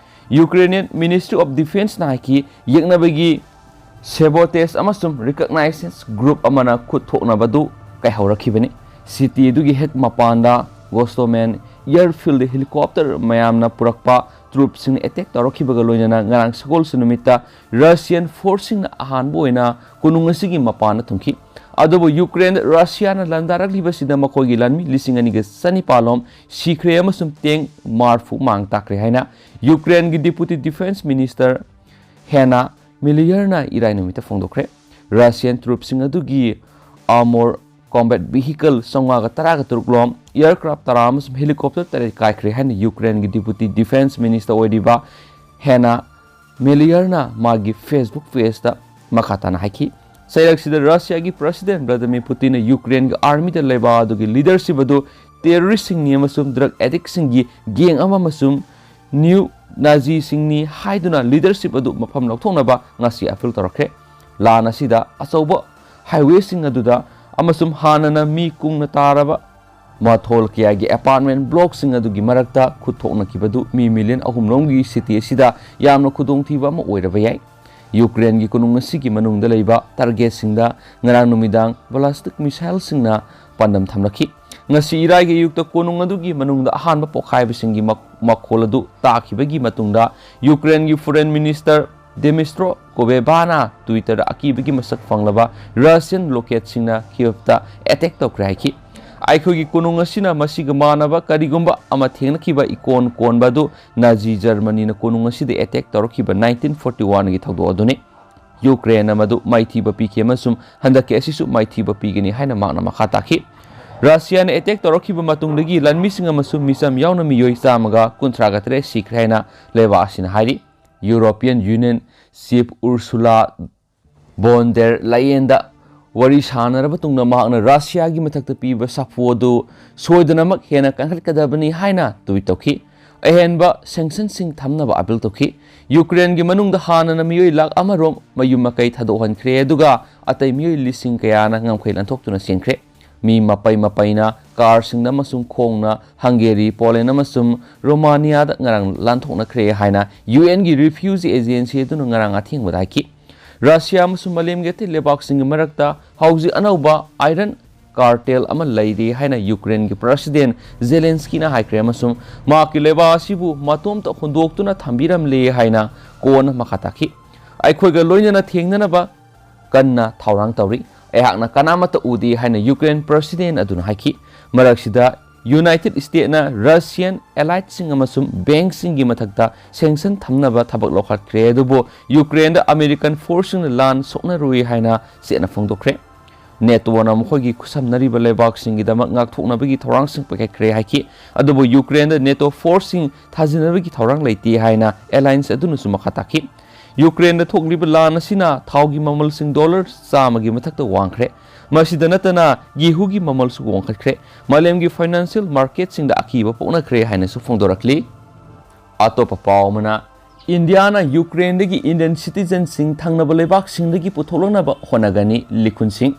Ukrainian Ministry of Defenceꯅ ꯍꯥꯏꯈꯤ, ꯌꯦꯛꯅꯕꯒꯤ sabotage ꯑꯃꯁꯨꯡ reconnaissance group ꯑꯃꯅ ꯈꯨꯠ ꯊꯣꯛꯅꯕꯗꯨ ꯀꯥꯏꯍꯧꯔꯛꯈꯤꯕꯅꯤ꯫ ꯁꯤꯇꯤ ꯑꯗꯨꯒꯤ ꯍꯦꯛ ꯃꯄꯥꯟꯗ ꯒꯣꯁꯇꯣꯃꯦꯟ airfield helicopter ꯃꯌꯥꯝꯅ ꯄꯨꯔꯛꯄ troops ꯁꯤꯡꯅ attack ꯇꯧꯔꯛꯈꯤꯕꯒ ꯂꯣꯏꯅꯅ ꯉꯔꯥꯡ ꯁꯒꯣꯜꯁꯦꯟ ꯅꯨꯃꯤꯠꯇ Russian force ꯁꯤꯡꯅ ꯑꯍꯥꯟꯕ ꯑꯣꯏꯅ ꯀꯣꯅꯨꯡ ꯑꯁꯤꯒꯤ ꯃꯄꯥꯟꯗ ꯊꯨꯡꯈꯤ꯫ ꯑꯗꯨꯕꯨ ꯌꯨꯀ꯭ꯔꯦꯟꯗ ꯔꯁꯤꯌꯥꯅ ꯂꯥꯟꯗꯥꯔꯛꯂꯤꯕꯁꯤꯗ ꯃꯈꯣꯏꯒꯤ ꯂꯥꯟꯃꯤ ꯂꯤꯁꯤꯡ ꯑꯅꯤꯒ ꯆꯅꯤꯄꯥꯜ ꯂꯣꯝ ꯁꯤꯈ꯭ꯔꯦ ꯑꯃꯁꯨꯡ tank ꯃꯔꯐꯨ ꯃꯥꯡ ꯇꯥꯛꯈ꯭ꯔꯦ ꯍꯥꯏꯅ ꯌꯨꯀ꯭ꯔꯦꯟꯒꯤ Deputy Defense Minister ꯍꯦꯅꯥ ꯃꯤꯂꯤꯌꯔꯅ ꯏꯔꯥꯏ ꯅꯨꯃꯤꯠꯇ ꯐꯣꯡꯗꯣꯛꯈ꯭ꯔꯦ꯫ Russian troops ꯁꯤꯡ ꯑꯗꯨꯒꯤ armor combat vehicle ꯆꯥꯝꯃꯉꯥꯒ ꯇꯔꯥꯒ ꯇꯔꯨꯛ ꯂꯣꯝ, aircraft ꯇꯔꯥ ꯑꯃꯁꯨꯡ helicopter ꯇꯔꯦꯠ ꯀꯥꯏꯈ꯭ꯔꯦ ꯍꯥꯏꯅ ꯌꯨꯀ꯭ꯔꯦꯟꯒꯤ Deputy Defense Minister ꯑꯣꯏꯔꯤꯕ ꯍꯦꯅꯥ ꯃꯤꯂꯤꯌꯔꯅ ꯃꯥꯒꯤ Facebook pageꯇ ꯃꯈꯥ ꯇꯥꯅ ꯍꯥꯏꯈꯤ꯫ ꯆꯩꯔꯛꯁꯤꯗ ꯔꯁꯤꯌꯥꯒꯤ President Vladimir Putinꯅ ꯌꯨꯀ꯭ꯔꯦꯟꯒꯤ armyꯗ ꯂꯩꯕꯥꯛ ꯑꯗꯨꯒꯤ leadership ꯑꯗꯨ terrorist ꯁꯤꯡꯅꯤ ꯑꯃꯁꯨꯡ drug addict ꯁꯤꯡꯒꯤ gang ꯑꯃ ꯑꯃꯁꯨꯡ new Nazi ꯁꯤꯡꯅꯤ ꯍꯥꯏꯗꯨꯅ leadership ꯑꯗꯨ ꯃꯐꯝ ꯂꯧꯊꯣꯛꯅꯕ ꯉꯁꯤ appeal ꯇꯧꯔꯛꯈ꯭ꯔꯦ꯫ ꯂꯥꯟ ꯑꯁꯤꯗ ꯑꯆꯧꯕ highway ꯁꯤꯡ ꯑꯗꯨꯗ ꯑꯃꯁꯨꯡ ꯍꯥꯟꯅꯅ ꯃꯤ ꯀꯨꯡꯅ ꯇꯥꯔꯕ ꯃꯊꯣꯜ ꯀꯌꯥꯒꯤ apartment block ꯁꯤꯡ ꯑꯗꯨꯒꯤ ꯃꯔꯛꯇ ꯈꯨꯠ ꯊꯣꯛꯅꯈꯤꯕꯗꯨ ꯃꯤ ꯃꯤꯂꯤꯌꯟ ꯑꯍꯨꯝ ꯔꯣꯝꯒꯤ city ꯑꯁꯤꯗ ꯌꯥꯝꯅ ꯈꯨꯗꯣꯡꯊꯤꯕ ꯑꯃ ꯑꯣꯏꯔꯕ ꯌꯥꯏ꯫ ꯌꯨꯀ꯭ꯔꯦꯟꯒꯤ ꯀꯣꯅꯨꯡ ꯑꯁꯤꯒꯤ ꯃꯅꯨꯡꯗ ꯂꯩꯕ target ꯁꯤꯡꯗ ꯉꯔꯥꯡ ꯅꯨꯃꯤꯗꯥꯡ ballistic missile ꯁꯤꯡꯅ ꯄꯥꯟꯗꯝ ꯊꯝꯂꯛꯈꯤ꯫ ꯉꯁꯤ ꯏꯔꯥꯏꯒꯤ ꯑꯌꯨꯛꯇ ꯀꯣꯅꯨꯡ ꯑꯗꯨꯒꯤ ꯃꯅꯨꯡꯗ ꯑꯍꯥꯟꯕ ꯄꯣꯈꯥꯏꯕꯁꯤꯡꯒꯤ ꯃ-, ꯃꯈꯣꯜ ꯑꯗꯨ ꯇꯥꯈꯤꯕꯒꯤ ꯃꯇꯨꯡꯗ ꯌꯨꯀ꯭ꯔꯦꯟꯒꯤ Foreign Minister Dmytro Kulebana Twitter ꯑꯀꯤꯕꯒꯤ ꯃꯁꯛ ꯐꯪꯂꯕ Russian rocket ꯁꯤꯡꯅ Kyivꯇ attack ꯇꯧꯈ꯭ꯔꯦ ꯍꯥꯏꯈꯤ꯫ "ꯑꯩꯈꯣꯏꯒꯤ ꯀꯣꯅꯨꯡ ꯑꯁꯤꯅ ꯃꯁꯤꯒ ꯃꯥꯟꯅꯕ ꯀꯔꯤꯒꯨꯝꯕ ꯑꯃ ꯊꯦꯡꯅꯈꯤꯕ ꯏꯀꯣꯟ ꯀꯣꯟꯕ ꯑꯗꯨ Nazi Germanyꯅ ꯀꯣꯅꯨꯡ ꯑꯁꯤꯗ attack ꯇꯧꯔꯛꯈꯤꯕ nineteen forty oneꯒꯤ ꯊꯧꯗꯣꯛ ꯑꯗꯨꯅꯤ꯫ ꯌꯨꯀ꯭ꯔꯦꯟꯅ ꯃꯗꯨ ꯃꯥꯏꯊꯤꯕ ꯄꯤꯈꯤ ꯑꯃꯁꯨꯡ ꯍꯟꯗꯛꯀꯤ ꯑꯁꯤꯁꯨ ꯃꯥꯏꯊꯤꯕ ꯄꯤꯒꯅꯤ" ꯍꯥꯏꯅ ꯃꯍꯥꯛꯅ ꯃꯈꯥ ꯇꯥꯈꯤ꯫ ꯔꯁꯤꯌꯥꯅ attack ꯇꯧꯔꯛꯈꯤꯕ ꯃꯇꯨꯡꯗꯒꯤ ꯂꯥꯟꯃꯤꯁꯤꯡ ꯑꯃꯁꯨꯡ ꯃꯤꯆꯝ ꯌꯥꯎꯅ ꯃꯤꯑꯣꯏ ꯆꯥꯝꯃꯒ ꯀꯨꯟꯊ꯭ꯔꯥꯒ ꯇꯔꯦꯠ ꯁꯤꯈ꯭ꯔꯦ ꯍꯥꯏꯅ ꯂꯩꯕꯥꯛ ꯑꯁꯤꯅ ꯍꯥꯏꯔꯤ꯫ European Union chief Ursula von der Leyenꯗ ꯋꯥꯔꯤ ꯁꯥꯟꯅꯔꯕ ꯇꯨꯡꯗ ꯃꯍꯥꯛꯅ ꯔꯁꯤꯌꯥꯒꯤ ꯃꯊꯛꯇ ꯄꯤꯕ ꯁꯥꯐꯨ ꯑꯗꯨ ꯁꯣꯏꯗꯅꯃꯛ ꯍꯦꯟꯅ ꯀꯟꯈꯠꯀꯗꯕꯅꯤ ꯍꯥꯏꯅ tweet ꯇꯧꯈꯤ꯫ ꯑꯍꯦꯟꯕ sanctionꯁꯤꯡ ꯊꯝꯅꯕ appeal ꯇꯧꯈꯤ꯫ ꯌꯨꯀ꯭ꯔꯦꯟꯒꯤ ꯃꯅꯨꯡꯗ ꯍꯥꯟꯅꯅ ꯃꯤꯑꯣꯏ ꯂꯥꯈ ꯑꯃ ꯔꯣꯝ ꯃꯌꯨꯝ ꯃꯀꯩ ꯊꯥꯗꯣꯛꯍꯟꯈ꯭ꯔꯦ, ꯑꯗꯨꯒ ꯑꯇꯩ ꯃꯤꯑꯣꯏ ꯂꯤꯁꯤꯡ ꯀꯌꯥꯅ ꯉꯝꯈꯩ ꯂꯥꯟꯊꯣꯛꯇꯨꯅ ꯆꯦꯟꯈ꯭ꯔꯦ꯫ ꯃꯤ ꯃꯄꯩ ꯃꯄꯩꯅ ꯀꯥꯔꯁꯤꯡꯗ ꯑꯃꯁꯨꯡ ꯈꯣꯡꯅ ꯍꯪꯒꯦꯔꯤ, ꯄꯣꯂꯦꯟ ꯑꯃꯁꯨꯡ ꯔꯣꯃꯥꯅꯤꯌꯥꯗ ꯉꯔꯥꯡ ꯂꯥꯟꯊꯣꯛꯅꯈ꯭ꯔꯦ ꯍꯥꯏꯅ UNꯒꯤ refugee agency ꯑꯗꯨꯅ ꯉꯔꯥꯡ ꯑꯊꯦꯡꯕꯗ ꯍꯥꯏꯈꯤ꯫ ꯔꯁꯤꯌꯥ ꯑꯃꯁꯨꯡ ꯃꯥꯂꯦꯝꯒꯤ ꯑꯇꯩ ꯂꯩꯕꯥꯛꯁꯤꯡꯒꯤ ꯃꯔꯛꯇ ꯍꯧꯖꯤꯛ ꯑꯅꯧꯕ iron cartel ꯑꯃ ꯂꯩꯔꯤ ꯍꯥꯏꯅ ꯌꯨꯀ꯭ꯔꯦꯟꯒꯤ President Zelenskyꯅ ꯍꯥꯏꯈ꯭ꯔꯦ, ꯑꯃꯁꯨꯡ ꯃꯍꯥꯛꯀꯤ ꯂꯩꯕꯥꯛ ꯑꯁꯤꯕꯨ ꯃꯇꯣꯝꯇ ꯍꯨꯟꯗꯣꯛꯇꯨꯅ ꯊꯝꯕꯤꯔꯝꯂꯦ ꯍꯥꯏꯅ ꯀꯣꯟꯅ ꯃꯈꯥ ꯇꯥꯈꯤ꯫ "ꯑꯩꯈꯣꯏꯒ ꯂꯣꯏꯅꯅ ꯊꯦꯡꯅꯅꯕ ꯀꯟꯅ ꯊꯧꯔꯥꯡ ꯇꯧꯔꯤ꯫ ꯑꯩꯍꯥꯛꯅ ꯀꯅꯥꯃꯠꯇ ꯎꯗꯦ" ꯍꯥꯏꯅ ꯌꯨꯀ꯭ꯔꯦꯟ President ꯑꯗꯨꯅ ꯍꯥꯏꯈꯤ꯫ ꯃꯔꯛꯁꯤꯗ United Stateꯅ Russian alliedꯁꯤꯡ ꯑꯃꯁꯨꯡ bankꯁꯤꯡꯒꯤ ꯃꯊꯛꯇ sanction ꯊꯝꯅꯕ ꯊꯕꯛ ꯂꯧꯈꯠꯈ꯭ꯔꯦ, ꯑꯗꯨꯕꯨ ꯌꯨꯀ꯭ꯔꯦꯟꯗ American forceꯁꯤꯡꯅ ꯂꯥꯟ ꯁꯣꯛꯅꯔꯨꯏ ꯍꯥꯏꯅ ꯆꯦꯠꯅ ꯐꯣꯡꯗꯣꯛꯈ꯭ꯔꯦ꯫ NATOꯅ ꯃꯈꯣꯏꯒꯤ ꯈꯨꯠꯁꯝꯅꯔꯤꯕ ꯂꯩꯕꯥꯛꯁꯤꯡꯒꯤꯗꯃꯛ ꯉꯥꯛꯊꯣꯛꯅꯕꯒꯤ ꯊꯧꯔꯥꯡꯁꯤꯡ ꯄꯥꯏꯈꯠꯈ꯭ꯔꯦ ꯍꯥꯏꯈꯤ, ꯑꯗꯨꯕꯨ ꯌꯨꯀ꯭ꯔꯦꯟꯗ NATO forceꯁꯤꯡ ꯊꯥꯖꯤꯟꯅꯕꯒꯤ ꯊꯧꯔꯥꯡ ꯂꯩꯇꯦ ꯍꯥꯏꯅ alliance ꯑꯗꯨꯅꯁꯨ ꯃꯈꯥ ꯇꯥꯈꯤ꯫ ꯌꯨꯀ꯭ꯔꯦꯟꯗ ꯊꯣꯛꯂꯤꯕ ꯂꯥꯟ ꯑꯁꯤꯅ ꯊꯥꯎꯒꯤ ꯃꯃꯜꯁꯤꯡ dollar ꯆꯥꯝꯃꯒꯤ ꯃꯊꯛꯇ ꯋꯥꯡꯈ꯭ꯔꯦ꯫ ꯃꯁꯤꯗ ꯅꯠꯇꯅ ꯒꯦꯍꯨꯒꯤ ꯃꯃꯜꯁꯨ ꯋꯥꯡꯈꯠꯈ꯭ꯔꯦ꯫ ꯃꯥꯂꯦꯝꯒꯤ financial marketꯁꯤꯡꯗ ꯑꯀꯤꯕ ꯄꯣꯛꯅꯈ꯭ꯔꯦ ꯍꯥꯏꯅꯁꯨ ꯐꯣꯡꯗꯣꯔꯛꯂꯤ꯫ ꯑꯇꯣꯞꯄ ꯄꯥꯎ ꯑꯃꯅ, ꯏꯟꯗꯤꯌꯥꯅ ꯌꯨꯀ꯭ꯔꯦꯟꯗꯒꯤ Indian citizenꯁꯤꯡ ꯊꯪꯅꯕ ꯂꯩꯕꯥꯛꯁꯤꯡꯗꯒꯤ ꯄꯨꯊꯣꯛꯂꯛꯅꯕ ꯍꯣꯠꯅꯒꯅꯤ, ꯂꯤꯈꯨꯟ ꯁꯤꯡ꯫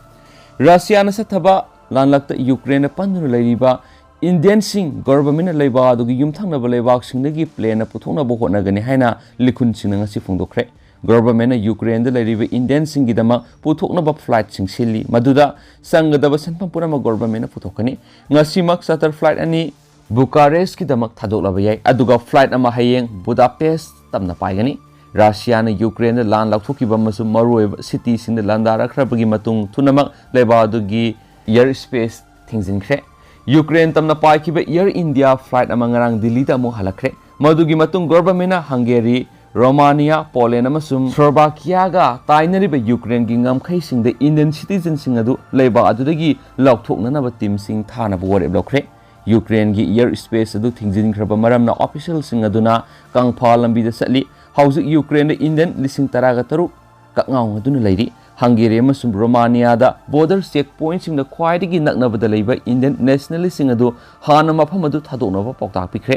ꯔꯁꯤꯌꯥꯅ ꯆꯠꯊꯕ ꯂꯥꯟꯂꯛꯇ ꯌꯨꯀ꯭ꯔꯦꯟꯗ ꯄꯟꯗꯨꯅ ꯂꯩꯔꯤꯕ Indianꯁꯤꯡ governmentꯅ ꯂꯩꯕꯥꯛ ꯑꯗꯨꯒꯤ ꯌꯨꯝꯊꯪꯅꯕ ꯂꯩꯕꯥꯛꯁꯤꯡꯗꯒꯤ planeꯅ ꯄꯨꯊꯣꯛꯅꯕ ꯍꯣꯠꯅꯒꯅꯤ ꯍꯥꯏꯅ ꯂꯤꯈꯨꯟ ꯁꯤꯡꯅ ꯉꯁꯤ ꯐꯣꯡꯗꯣꯛꯈ꯭ꯔꯦ꯫ Governmentꯅ ꯌꯨꯀ꯭ꯔꯦꯟꯗ ꯂꯩꯔꯤꯕ Indianꯁꯤꯡꯒꯤꯗꯃꯛ ꯄꯨꯊꯣꯛꯅꯕ flightꯁꯤꯡ ꯁꯤꯜꯂꯤ, ꯃꯗꯨꯗ ꯆꯪꯒꯗꯕ ꯁꯦꯟꯐꯝ ꯄꯨꯝꯅꯃꯛ governmentꯅ ꯄꯨꯊꯣꯛꯀꯅꯤ꯫ ꯉꯁꯤꯃꯛ charter flight ꯑꯅꯤ ꯕꯨꯀꯥꯔꯦꯁꯀꯤꯗꯃꯛ ꯊꯥꯗꯣꯛꯂꯕ ꯌꯥꯏ, ꯑꯗꯨꯒ flight ꯑꯃ ꯍꯌꯦꯡ ꯕꯨꯗꯥꯄꯦꯁ ꯇꯝꯅ ꯄꯥꯏꯒꯅꯤ꯫ ꯔꯁꯤꯌꯥꯅ ꯌꯨꯀ꯭ꯔꯦꯟꯗ ꯂꯥꯟ ꯂꯧꯊꯣꯛꯈꯤꯕ ꯑꯃꯁꯨꯡ ꯃꯔꯨꯑꯣꯏꯕ cityꯁꯤꯡꯗ ꯂꯥꯟꯗꯥꯔꯛꯈ꯭ꯔꯕꯒꯤ ꯃꯇꯨꯡ ꯊꯨꯅꯃꯛ ꯂꯩꯕꯥꯛ ꯑꯗꯨꯒꯤ air space ꯊꯤꯡꯖꯤꯟꯈ꯭ꯔꯦ꯫ ꯌꯨꯀ꯭ꯔꯦꯟ ꯇꯝꯅ ꯄꯥꯏꯈꯤꯕ Air India flight ꯑꯃ ꯉꯔꯥꯡ ꯗꯤꯜꯂꯤꯗ ꯑꯃꯨꯛ ꯍꯜꯂꯛꯈ꯭ꯔꯦ꯫ ꯃꯗꯨꯒꯤ ꯃꯇꯨꯡ governmentꯅ ꯍꯪꯒꯦꯔꯤ, ꯔꯣꯃꯥꯅꯤꯌꯥ, ꯄꯣꯂꯦꯟ ꯑꯃꯁꯨꯡ ꯁ꯭ꯂꯣꯚꯥꯀꯤꯌꯥꯒ ꯇꯥꯏꯅꯔꯤꯕ ꯌꯨꯀ꯭ꯔꯦꯟꯒꯤ ꯉꯝꯈꯩꯁꯤꯡꯗ Indian citizenꯁꯤꯡ ꯑꯗꯨ ꯂꯩꯕꯥꯛ ꯑꯗꯨꯗꯒꯤ ꯂꯧꯊꯣꯛꯅꯅꯕ teamꯁꯤꯡ ꯊꯥꯅꯕ ꯋꯥꯔꯦꯞ ꯂꯧꯈ꯭ꯔꯦ꯫ ꯌꯨꯀ꯭ꯔꯦꯟꯒꯤ air space ꯑꯗꯨ ꯊꯤꯡꯖꯤꯟꯈ꯭ꯔꯕ ꯃꯔꯝꯅ officialꯁꯤꯡ ꯑꯗꯨꯅ ꯀꯪꯐꯥꯜ ꯂꯝꯕꯤꯗ ꯆꯠꯂꯤ꯫ ꯍꯧꯖꯤꯛ ꯌꯨꯀ꯭ꯔꯦꯟꯗ Indian ꯂꯤꯁꯤꯡ ꯇꯔꯥꯒ ꯇꯔꯨꯛ ꯀꯛꯉꯥꯎꯅꯗꯨꯅ ꯂꯩꯔꯤ꯫ ꯍꯪꯒꯦꯔꯤ ꯑꯃꯁꯨꯡ ꯔꯣꯃꯥꯅꯤꯌꯥꯗ border check pointꯁꯤꯡꯗ ꯈ꯭ꯋꯥꯏꯗꯒꯤ ꯅꯛꯅꯕꯗ ꯂꯩꯕ Indian nationalistꯁꯤꯡ ꯑꯗꯨ ꯍꯥꯟꯅ ꯃꯐꯝ ꯑꯗꯨ ꯊꯥꯗꯣꯛꯅꯕ ꯄꯥꯎꯇꯥꯛ ꯄꯤꯈ꯭ꯔꯦ꯫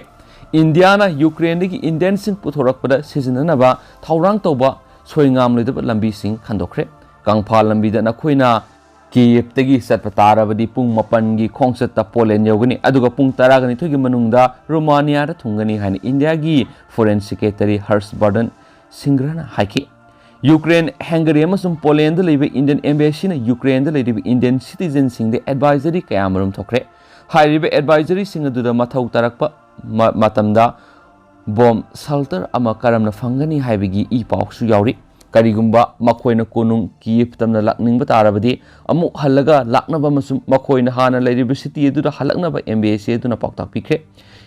ꯏꯟꯗꯤꯌꯥꯅ ꯌꯨꯀ꯭ꯔꯦꯟꯗꯒꯤ ꯏꯟꯗꯤꯌꯟꯁꯤꯡ ꯄꯨꯊꯣꯔꯛꯄꯗ ꯁꯤꯖꯤꯟꯅꯅꯕ ꯊꯧꯔꯥꯡ ꯇꯧꯕ ꯁꯣꯏꯉꯥꯝꯂꯣꯏꯗꯕ ꯂꯝꯕꯤꯁꯤꯡ ꯈꯟꯗꯣꯛꯈ꯭ꯔꯦ꯫ ꯀꯪꯐꯥꯜ ꯂꯝꯕꯤꯗ ꯅꯈꯣꯏꯅ ꯀꯤꯌꯦꯚꯇꯒꯤ ꯆꯠꯄ ꯇꯥꯔꯕꯗꯤ ꯄꯨꯡ ꯃꯥꯄꯟꯒꯤ ꯈꯣꯡꯆꯠꯇ ꯄꯣꯂꯦꯟ ꯌꯧꯒꯅꯤ, ꯑꯗꯨꯒ ꯄꯨꯡ ꯇꯔꯥꯒ ꯅꯤꯊꯣꯏꯒꯤ ꯃꯅꯨꯡꯗ ꯔꯣꯃꯥꯅꯤꯌꯥꯗ ꯊꯨꯡꯒꯅꯤ ꯍꯥꯏꯅ ꯏꯟꯗꯤꯌꯥꯒꯤ Foreign Secretary ꯍꯔꯁ ꯕꯔꯗꯟ ꯁꯤꯡꯒ꯭ꯔꯅ ꯍꯥꯏꯈꯤ꯫ ꯌꯨꯀ꯭ꯔꯦꯟ, ꯍꯦꯡꯒꯔꯤ ꯑꯃꯁꯨꯡ ꯄꯣꯂꯦꯟꯗ ꯂꯩꯕ ꯏꯟꯗꯤꯌꯟ ꯑꯦꯝꯕꯦꯁꯤꯅ ꯌꯨꯀ꯭ꯔꯦꯟꯗ ꯂꯩꯔꯤꯕ ꯏꯟꯗꯤꯌꯟ ꯁꯤꯇꯤꯖꯟꯁꯤꯡꯗ ꯑꯦꯗꯚꯥꯏꯖꯔꯤ ꯀꯌꯥꯃꯔꯨꯝ ꯊꯣꯛꯈ꯭ꯔꯦ꯫ ꯍꯥꯏꯔꯤꯕ ꯑꯦꯗꯚꯥꯏꯖꯔꯤꯁꯤꯡ ꯑꯗꯨꯗ ꯃꯊꯧ ꯇꯥꯔꯛꯄ ꯃ-, ꯃꯇꯝꯗ ꯕꯣꯝ ꯁꯦꯜꯇꯔ ꯑꯃ ꯀꯔꯝꯅ ꯐꯪꯒꯅꯤ ꯍꯥꯏꯕꯒꯤ ꯏ ꯄꯥꯎꯁꯨ ꯌꯥꯎꯔꯤ꯫ ꯀꯔꯤꯒꯨꯝꯕ ꯃꯈꯣꯏꯅ ꯀꯣꯅꯨꯡ ꯀꯤꯌꯦꯚ ꯇꯝꯅ ꯂꯥꯛꯅꯤꯡꯕ ꯇꯥꯔꯕꯗꯤ, ꯑꯃꯨꯛ ꯍꯜꯂꯒ ꯂꯥꯛꯅꯕ ꯑꯃꯁꯨꯡ ꯃꯈꯣꯏꯅ ꯍꯥꯟꯅ ꯂꯩꯔꯤꯕ ꯁꯤꯇꯤ ꯑꯗꯨꯗ ꯍꯜꯂꯛꯅꯕ ꯑꯦꯝꯕꯦꯁꯤ ꯑꯗꯨꯅ ꯄꯥꯎꯇꯥꯛ ꯄꯤꯈ꯭ꯔꯦ꯫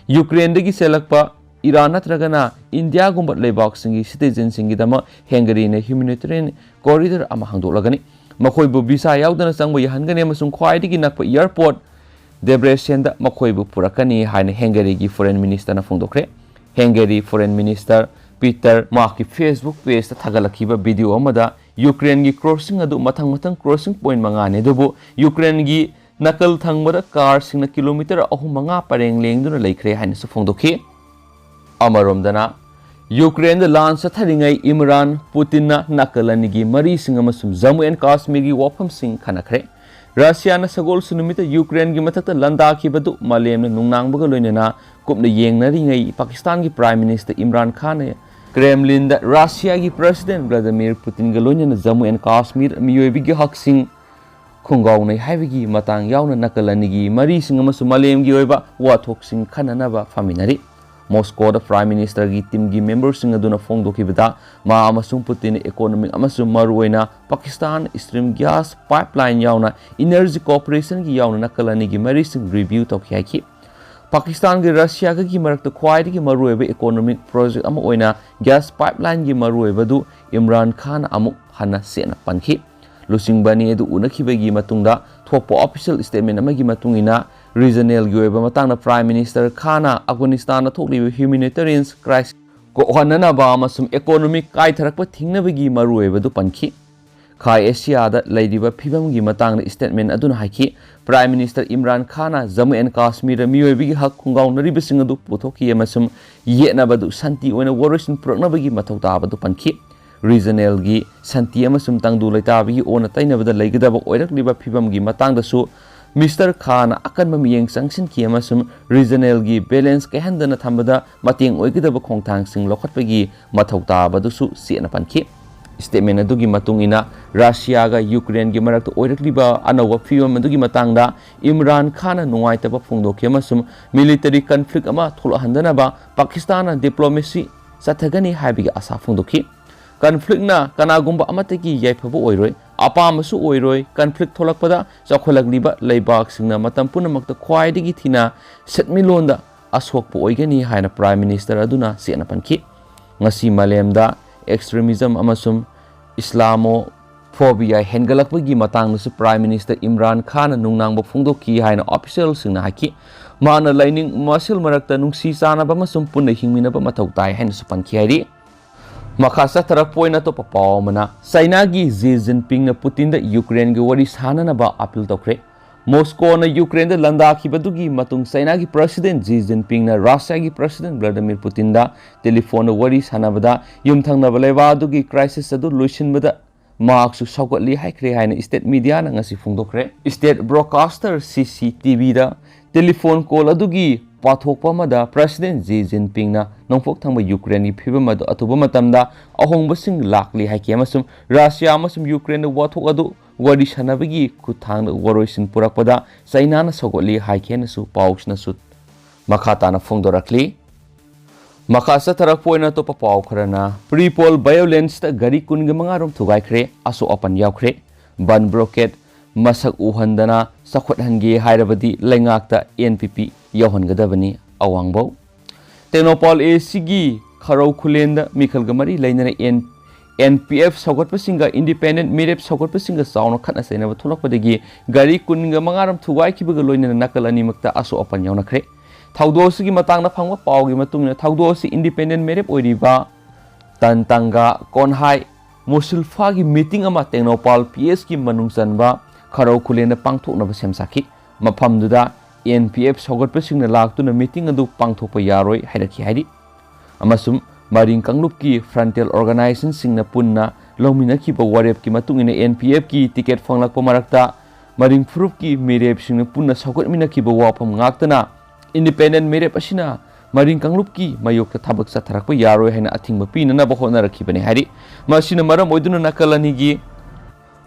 ꯌꯨꯀ꯭ꯔꯦꯟꯗꯒꯤ ꯆꯦꯜꯂꯛꯄ ꯏꯔꯥꯟ ꯅꯠꯇ꯭ꯔꯒꯅ ꯏꯟꯗꯤꯌꯥꯒꯨꯝꯕ ꯂꯩꯕꯥꯛꯁꯤꯡꯒꯤ ꯁꯤꯇꯤꯖꯟꯁꯤꯡꯒꯤꯗꯃꯛ ꯍꯦꯡꯒꯔꯤꯅ ꯍ꯭ꯌꯨꯃꯦꯅꯤꯇꯦꯔꯤꯌꯟ ꯀꯣꯔꯤꯗꯣꯔ ꯑꯃ ꯍꯥꯡꯗꯣꯛꯂꯒꯅꯤ꯫ ꯃꯈꯣꯏꯕꯨ ꯚꯤꯁꯥ ꯌꯥꯎꯗꯅ ꯆꯪꯕ ꯌꯥꯍꯟꯒꯅꯤ ꯑꯃꯁꯨꯡ ꯈ꯭ꯋꯥꯏꯗꯒꯤ ꯅꯛꯄ ꯑꯦꯌꯔꯄꯣꯔꯠ ꯗꯦꯕ꯭ꯔꯦꯁꯦꯟꯗ ꯃꯈꯣꯏꯕꯨ ꯄꯨꯔꯛꯀꯅꯤ ꯍꯥꯏꯅ ꯍꯦꯡꯒꯔꯤꯒꯤ Foreign Ministerꯅ ꯐꯣꯡꯗꯣꯛꯈ꯭ꯔꯦ꯫ ꯍꯦꯡꯒꯔꯤ Foreign Minister ꯄꯤꯇꯔ ꯃꯥꯔꯛꯀꯤ Facebook pageꯇ ꯊꯥꯒꯠꯂꯛꯈꯤꯕ ꯚꯤꯗꯤꯑꯣ ꯑꯃꯗ ꯌꯨꯀ꯭ꯔꯦꯟꯒꯤ ꯀ꯭ꯔꯣꯁꯤꯡ ꯑꯗꯨ ꯃꯊꯪ ꯃꯊꯪ ꯀ꯭ꯔꯣꯁꯤꯡ ꯄꯣꯏꯟꯠ ꯃꯉꯥꯅꯤ, ꯑꯗꯨꯕꯨ ꯌꯨꯀ꯭ꯔꯦꯟꯒꯤ ꯅꯥꯀꯜ ꯊꯪꯕꯗ ꯀꯥꯔꯁꯤꯡꯅ ꯀꯤꯂꯣꯃꯤꯇꯔ ꯑꯍꯨꯝ ꯃꯉꯥ ꯄꯔꯦꯡ ꯂꯦꯡꯗꯨꯅ ꯂꯩꯈ꯭ꯔꯦ ꯍꯥꯏꯅꯁꯨ ꯐꯣꯡꯗꯣꯛꯈꯤ꯫ ꯑꯃꯔꯣꯝꯗꯅ, ꯌꯨꯀ꯭ꯔꯦꯟꯗ ꯂꯥꯟ ꯆꯠꯊꯔꯤꯉꯩ ꯏꯝꯔꯥꯟ ꯄꯨꯇꯤꯟꯅ ꯅꯥꯀꯜ ꯑꯅꯤꯒꯤ ꯃꯔꯤꯁꯤꯡ ꯑꯃꯁꯨꯡ ꯖꯝꯃꯨ ꯑꯦꯟ ꯀꯥꯁꯃꯤꯔꯒꯤ ꯋꯥꯐꯝꯁꯤꯡ ꯈꯟꯅꯈ꯭ꯔꯦ꯫ ꯔꯁꯤꯌꯥꯅ ꯁꯒꯣꯜꯁꯦꯟ ꯅꯨꯃꯤꯠꯇ ꯌꯨꯀ꯭ꯔꯦꯟꯒꯤ ꯃꯊꯛꯇ ꯂꯥꯟꯗꯥꯈꯤꯕꯗꯨ ꯃꯥꯂꯦꯝꯅ ꯅꯨꯡꯅꯥꯡꯕꯒ ꯂꯣꯏꯅꯅ ꯀꯨꯞꯅ ꯌꯦꯡꯅꯔꯤꯉꯩ, ꯄꯥꯀꯤꯁꯇꯥꯟꯒꯤ Prime Minister ꯏꯝꯔꯥꯟ ꯈꯥꯟꯅ ꯀ꯭ꯔꯦꯝꯂꯤꯟꯗ ꯔꯁꯤꯌꯥꯒꯤ President ꯚ꯭ꯂꯥꯗꯤꯃꯤꯔ ꯄꯨꯇꯤꯟꯒ ꯂꯣꯏꯅꯅ ꯖꯝꯃꯨ ꯑꯦꯟ ꯀꯥꯁꯃꯤꯔ ꯃꯤꯑꯣꯏꯕꯒꯤ ꯍꯛꯁꯤꯡ ꯈꯣꯡꯒꯥꯎꯅꯩ ꯍꯥꯏꯕꯒꯤ ꯃꯇꯥꯡ ꯌꯥꯎꯅ ꯅꯥꯀꯜ ꯑꯅꯤꯒꯤ ꯃꯔꯤꯁꯤꯡ ꯑꯃꯁꯨꯡ ꯃꯥꯂꯦꯝꯒꯤ ꯑꯣꯏꯕ ꯋꯥꯊꯣꯛꯁꯤꯡ ꯈꯟꯅꯅꯕ ꯐꯝꯃꯤꯟꯅꯔꯤ꯫ ꯃꯣꯁꯀꯣꯗ Prime Ministerꯒꯤ ꯇꯤꯝꯒꯤ ꯃꯦꯝꯕꯔꯁꯤꯡ ꯑꯗꯨꯅ ꯐꯣꯡꯗꯣꯛꯈꯤꯕꯗ, ꯃꯥ ꯑꯃꯁꯨꯡ ꯄꯨꯇꯤꯟꯅ economic ꯑꯃꯁꯨꯡ ꯃꯔꯨꯑꯣꯏꯅ ꯄꯥꯀꯤꯁꯇꯥꯟ stream gas pipeline ꯌꯥꯎꯅ energy cooperationꯒꯤ ꯌꯥꯎꯅ ꯅꯥꯀꯜ ꯑꯅꯤꯒꯤ ꯃꯔꯤꯁꯤꯡ review ꯇꯧꯈꯤ ꯍꯥꯏꯈꯤ꯫ ꯄꯥꯀꯤꯁꯇꯥꯟꯒꯤ ꯔꯁꯤꯌꯥꯒꯒꯤ ꯃꯔꯛꯇ ꯈ꯭ꯋꯥꯏꯗꯒꯤ ꯃꯔꯨꯑꯣꯏꯕ economic project ꯑꯃ ꯑꯣꯏꯅ gas pipelineꯒꯤ ꯃꯔꯨꯑꯣꯏꯕꯗꯨ ꯏꯝꯔꯥꯟ ꯈꯥꯟꯅ ꯑꯃꯨꯛ ꯍꯟꯅ ꯆꯦꯠꯅ ꯄꯟꯈꯤ꯫ ꯂꯨꯆꯤꯡꯕ ꯑꯅꯤ ꯑꯗꯨ ꯎꯅꯈꯤꯕꯒꯤ ꯃꯇꯨꯡꯗ ꯊꯣꯛꯄ official statement ꯑꯃꯒꯤ ꯃꯇꯨꯡ ꯏꯟꯅ, regionalꯒꯤ ꯑꯣꯏꯕ ꯃꯇꯥꯡꯗ Prime Minister ꯈꯥꯟꯅ ꯑꯐꯒꯥꯅꯤꯁꯇꯥꯟꯗ ꯊꯣꯛꯂꯤꯕ humanitarian crisis ꯀꯣꯛꯍꯟꯅꯅꯕ ꯑꯃꯁꯨꯡ economic ꯀꯥꯏꯊꯔꯛꯄ ꯊꯤꯡꯅꯕꯒꯤ ꯃꯔꯨꯑꯣꯏꯕꯗꯨ ꯄꯟꯈꯤ꯫ ꯈꯥ ꯑꯦꯁꯤꯌꯥꯗ ꯂꯩꯔꯤꯕ ꯐꯤꯕꯝꯒꯤ ꯃꯇꯥꯡꯗ statement ꯑꯗꯨꯅ ꯍꯥꯏꯈꯤ꯫ Prime Minister Imran Khan Jammu and ꯀꯥꯁꯃꯤꯔꯗ ꯃꯤꯑꯣꯏꯕꯒꯤ ꯍꯛ ꯈꯣꯡꯒꯥꯎꯅꯔꯤꯕꯁꯤꯡ ꯑꯗꯨ ꯄꯨꯊꯣꯛꯈꯤ ꯑꯃꯁꯨꯡ ꯌꯦꯠꯅꯕꯗꯨ ꯁꯥꯟꯇꯤ ꯑꯣꯏꯅ ꯋꯥꯔꯣꯏꯁꯤꯟ ꯄꯨꯔꯛꯅꯕꯒꯤ ꯃꯊꯧ ꯇꯥꯕꯗꯨ ꯄꯟꯈꯤ꯫ Regionalꯒꯤ ꯁꯥꯟꯇꯤ ꯑꯃꯁꯨꯡ ꯇꯪꯗꯨ ꯂꯩꯇꯥꯕꯒꯤ ꯑꯣꯟꯅ ꯇꯩꯅꯕꯗ ꯂꯩꯒꯗꯕ ꯑꯣꯏꯔꯛꯂꯤꯕ ꯐꯤꯕꯝꯒꯤ ꯃꯇꯥꯡꯗꯁꯨ Mister ꯈꯥꯟꯅ ꯑꯀꯟꯕ ꯃꯤꯠꯌꯦꯡ ꯆꯪꯁꯤꯟꯈꯤ ꯑꯃꯁꯨꯡ regionalꯒꯤ balance ꯀꯥꯏꯍꯟꯗꯅ ꯊꯝꯕꯗ ꯃꯇꯦꯡ ꯑꯣꯏꯒꯗꯕ ꯈꯣꯡꯊꯥꯡꯁꯤꯡ ꯂꯧꯈꯠꯄꯒꯤ ꯃꯊꯧ ꯇꯥꯕꯗꯨꯁꯨ ꯆꯦꯠꯅ ꯄꯟꯈꯤ꯫ Statement ꯑꯗꯨꯒꯤ ꯃꯇꯨꯡ ꯏꯟꯅ, ꯔꯁꯤꯌꯥꯒ ꯌꯨꯀ꯭ꯔꯦꯟꯒꯤ ꯃꯔꯛꯇ ꯑꯣꯏꯔꯛꯂꯤꯕ ꯑꯅꯧꯕ ꯐꯤꯕꯝ ꯑꯗꯨꯒꯤ ꯃꯇꯥꯡꯗ ꯏꯝꯔꯥꯟ ꯈꯥꯟꯅ ꯅꯨꯡꯉꯥꯏꯇꯕ ꯐꯣꯡꯗꯣꯛꯈꯤ ꯑꯃꯁꯨꯡ military conflict ꯑꯃ ꯊꯣꯛꯂꯛꯍꯟꯗꯅꯕ ꯄꯥꯀꯤꯁꯇꯥꯟꯅ diplomacy ꯆꯠꯊꯒꯅꯤ ꯍꯥꯏꯕꯒꯤ ꯑꯥꯁꯥ ꯐꯣꯡꯗꯣꯛꯈꯤ꯫ Conflictꯅ ꯀꯅꯥꯒꯨꯝꯕ ꯑꯃꯠꯇꯒꯤ ꯌꯥꯏꯐꯕ ꯑꯣꯏꯔꯣꯏ, ꯑꯄꯥꯝꯕꯁꯨ ꯑꯣꯏꯔꯣꯏ꯫ Conflict ꯊꯣꯛꯂꯛꯄꯗ ꯆꯥꯎꯈꯠꯂꯛꯂꯤꯕ ꯂꯩꯕꯥꯛꯁꯤꯡꯅ ꯃꯇꯝ ꯄꯨꯝꯅꯃꯛꯇ ꯈ꯭ꯋꯥꯏꯗꯒꯤ ꯊꯤꯅ ꯁꯦꯟꯃꯤꯠꯂꯣꯟꯗ ꯑꯁꯣꯛꯄ ꯑꯣꯏꯒꯅꯤ ꯍꯥꯏꯅ Prime Minister ꯑꯗꯨꯅ ꯆꯦꯠꯅ ꯄꯟꯈꯤ꯫ ꯉꯁꯤ ꯃꯥꯂꯦꯝꯗ extremism ꯑꯃꯁꯨꯡ Islamophobia ꯍꯦꯟꯒꯠꯂꯛꯄꯒꯤ ꯃꯇꯥꯡꯗꯁꯨ Prime Minister ꯏꯝꯔꯥꯟ ꯈꯥꯟꯅ ꯅꯨꯡꯅꯥꯡꯕ ꯐꯣꯡꯗꯣꯛꯈꯤ ꯍꯥꯏꯅ officialꯁꯤꯡꯅ ꯍꯥꯏꯈꯤ꯫ ꯃꯍꯥꯛꯅ ꯂꯥꯏꯅꯤꯡ ꯃꯁꯦꯜ ꯃꯔꯛꯇ ꯅꯨꯡꯁꯤ ꯆꯥꯟꯅꯕ ꯑꯃꯁꯨꯡ ꯄꯨꯟꯅ ꯍꯤꯡꯃꯤꯟꯅꯕ ꯃꯊꯧ ꯇꯥꯏ ꯍꯥꯏꯅꯁꯨ ꯄꯟꯈꯤ ꯍꯥꯏꯔꯤ꯫ ꯃꯈꯥ ꯆꯠꯊꯔꯛꯄ ꯑꯣꯏꯅ ꯑꯇꯣꯞꯄ ꯄꯥꯎ ꯑꯃꯅ, ꯆꯥꯏꯅꯥꯒꯤ ꯖꯤ ꯖꯤꯟꯄꯤꯡꯅ ꯄꯨꯇꯤꯟꯗ ꯌꯨꯀ꯭ꯔꯦꯟꯒꯤ ꯋꯥꯔꯤ ꯁꯥꯅꯅꯕ appeal ꯇꯧꯈ꯭ꯔꯦ꯫ ꯃꯣꯁꯀꯣꯅ ꯌꯨꯀ꯭ꯔꯦꯟꯗ ꯂꯥꯟꯗꯥꯈꯤꯕꯗꯨꯒꯤ ꯃꯇꯨꯡ ꯆꯥꯏꯅꯥꯒꯤ President ꯖꯤ ꯖꯤꯟꯄꯤꯡꯅ ꯔꯁꯤꯌꯥꯒꯤ President Vladimir Putinꯗ telephone ꯋꯥꯔꯤ ꯁꯥꯅꯕꯗ ꯌꯨꯝꯊꯪꯅꯕ ꯂꯩꯕꯥꯛ ꯑꯗꯨꯒꯤ crisis ꯑꯗꯨ ꯂꯣꯏꯁꯤꯟꯕꯗ ꯃꯍꯥꯛꯁꯨ ꯁꯧꯒꯠꯂꯤ ꯍꯥꯏꯈ꯭ꯔꯦ ꯍꯥꯏꯅ state mediaꯅ ꯉꯁꯤ ꯐꯣꯡꯗꯣꯛꯈ꯭ꯔꯦ꯫ State broadcaster C C T Vꯗ telephone call ꯑꯗꯨꯒꯤ ꯄꯥꯊꯣꯛꯄ ꯑꯃꯗ President ꯖꯤ ꯖꯤꯟꯄꯤꯡꯅ ꯅꯣꯡꯄꯣꯛ ꯊꯪꯕ ꯌꯨꯀ꯭ꯔꯦꯟꯒꯤ ꯐꯤꯕꯝ ꯑꯗꯨ ꯑꯊꯨꯕ ꯃꯇꯝꯗ ꯑꯍꯣꯡꯕꯁꯤꯡ ꯂꯥꯛꯂꯤ ꯍꯥꯏꯈꯤ ꯑꯃꯁꯨꯡ ꯔꯁꯤꯌꯥ ꯑꯃꯁꯨꯡ ꯌꯨꯀ꯭ꯔꯦꯟꯗ ꯋꯥꯊꯣꯛ ꯑꯗꯨ ꯋꯥꯔꯤ ꯁꯥꯅꯕꯒꯤ ꯈꯨꯠꯊꯥꯡꯗ ꯋꯥꯔꯣꯏꯁꯤꯟ ꯄꯨꯔꯛꯄꯗ ꯆꯥꯏꯅꯥꯅ ꯁꯧꯒꯠꯂꯤ ꯍꯥꯏꯈꯤ ꯍꯥꯏꯅꯁꯨ ꯄꯥꯎꯁꯤꯅꯁꯨ ꯃꯈꯥ ꯇꯥꯅ ꯐꯣꯡꯗꯣꯔꯛꯂꯤ꯫ ꯃꯈꯥ ꯆꯠꯊꯔꯛꯄ ꯑꯣꯏꯅ ꯑꯇꯣꯞꯄ ꯄꯥꯎ ꯈꯔꯅ, pre-poll violenceꯇ ꯒꯥꯔꯤ ꯀꯨꯟꯒ ꯃꯉꯥ ꯔꯣꯝ ꯊꯨꯒꯥꯏꯈ꯭ꯔꯦ, ꯑꯁꯣꯛ ꯑꯄꯟ ꯌꯥꯎꯈ꯭ꯔꯦ꯫ Bandh blockade ꯃꯁꯛ ꯎꯍꯟꯗꯅ ꯆꯥꯎꯈꯠꯍꯟꯒꯦ ꯍꯥꯏꯔꯕꯗꯤ ꯂꯩꯉꯥꯛꯇ N P P ꯌꯥꯎꯍꯟꯒꯗꯕꯅꯤ, ꯑꯋꯥꯡꯕꯧ꯫ Tengnoupal A Cꯒꯤ ꯈꯔꯧ ꯈꯨꯂꯦꯟꯗ ꯃꯤꯈꯜꯒ ꯃꯔꯤ ꯂꯩꯅꯅ N N P F ꯁꯧꯒꯠꯄꯁꯤꯡꯒ independent ꯃꯤꯔꯦꯞ ꯁꯧꯒꯠꯄꯁꯤꯡꯒ ꯆꯥꯎꯅ ꯈꯠꯅ ꯆꯩꯅꯕ ꯊꯣꯛꯂꯛꯄꯗꯒꯤ ꯒꯥꯔꯤ ꯀꯨꯟꯒ ꯃꯉꯥ ꯔꯣꯝ ꯊꯨꯒꯥꯏꯈꯤꯕꯒ ꯂꯣꯏꯅꯅ ꯅꯥꯀꯜ ꯑꯅꯤꯃꯛꯇ ꯑꯁꯣꯛ ꯑꯄꯟ ꯌꯥꯎꯅꯈ꯭ꯔꯦ꯫ ꯊꯧꯗꯣꯛ ꯑꯁꯤꯒꯤ ꯃꯇꯥꯡꯗ ꯐꯪꯕ ꯄꯥꯎꯒꯤ ꯃꯇꯨꯡ ꯏꯟꯅ, ꯊꯧꯗꯣꯛ ꯑꯁꯤ independent ꯃꯤꯔꯦꯞ ꯑꯣꯏꯔꯤꯕ ꯇꯟꯇꯪꯒ ꯀꯣꯟꯍꯥꯏ ꯃꯨꯁꯤꯜꯐꯥꯒꯤ ꯃꯤꯇꯤꯡ ꯑꯃ ꯇꯦꯡꯅꯧꯄꯥꯜ ꯄꯤ ꯑꯦꯁꯀꯤ ꯃꯅꯨꯡ ꯆꯟꯕ ꯈꯔꯧ ꯈꯨꯂꯦꯟꯗ ꯄꯥꯡꯊꯣꯛꯅꯕ ꯁꯦꯝ ꯁꯥꯈꯤ꯫ ꯃꯐꯝꯗꯨꯗ ꯑꯦꯟ ꯄꯤ ꯑꯦꯐ ꯁꯧꯒꯠꯄꯁꯤꯡꯅ ꯂꯥꯛꯇꯨꯅ ꯃꯤꯇꯤꯡ ꯑꯗꯨ ꯄꯥꯡꯊꯣꯛꯄ ꯌꯥꯔꯣꯏ ꯍꯥꯏꯔꯛꯈꯤ ꯍꯥꯏꯔꯤ꯫ ꯑꯃꯁꯨꯡ ꯃꯔꯤꯡ ꯀꯥꯡꯂꯨꯞꯀꯤ ꯐ꯭ꯔꯟꯇꯦꯜ ꯑꯣꯔꯒꯅꯥꯏꯖꯦꯁꯟꯁꯤꯡꯅ ꯄꯨꯟꯅ ꯂꯧꯃꯤꯟꯅꯈꯤꯕ ꯋꯥꯔꯦꯞꯀꯤ ꯃꯇꯨꯡ ꯏꯟꯅ ꯑꯦꯟ ꯄꯤ ꯑꯦꯐꯀꯤ ꯇꯤꯀꯦꯠ ꯐꯪꯂꯛꯄ ꯃꯔꯛꯇ ꯃꯔꯤꯡ ꯐꯨꯔꯨꯞꯀꯤ ꯃꯤꯔꯦꯞꯁꯤꯡꯅ ꯄꯨꯟꯅ ꯁꯧꯒꯠꯃꯤꯟꯅꯈꯤꯕ ꯋꯥꯐꯝ ꯉꯥꯛꯇꯅ ꯏꯟꯗꯤꯄꯦꯟꯗꯦꯟ ꯃꯤꯔꯦꯞ ꯑꯁꯤꯅ ꯃꯔꯤꯡ ꯀꯥꯡꯂꯨꯞꯀꯤ ꯃꯥꯌꯣꯛꯇ ꯊꯕꯛ ꯆꯠꯊꯔꯛꯄ ꯌꯥꯔꯣꯏ ꯍꯥꯏꯅ ꯑꯊꯤꯡꯕ ꯄꯤꯅꯅꯕ ꯍꯣꯠꯅꯔꯛꯈꯤꯕꯅꯤ ꯍꯥꯏꯔꯤ꯫ ꯃꯁꯤꯅ ꯃꯔꯝ ꯑꯣꯏꯗꯨꯅ ꯅꯥꯀꯜ ꯑꯅꯤꯒꯤ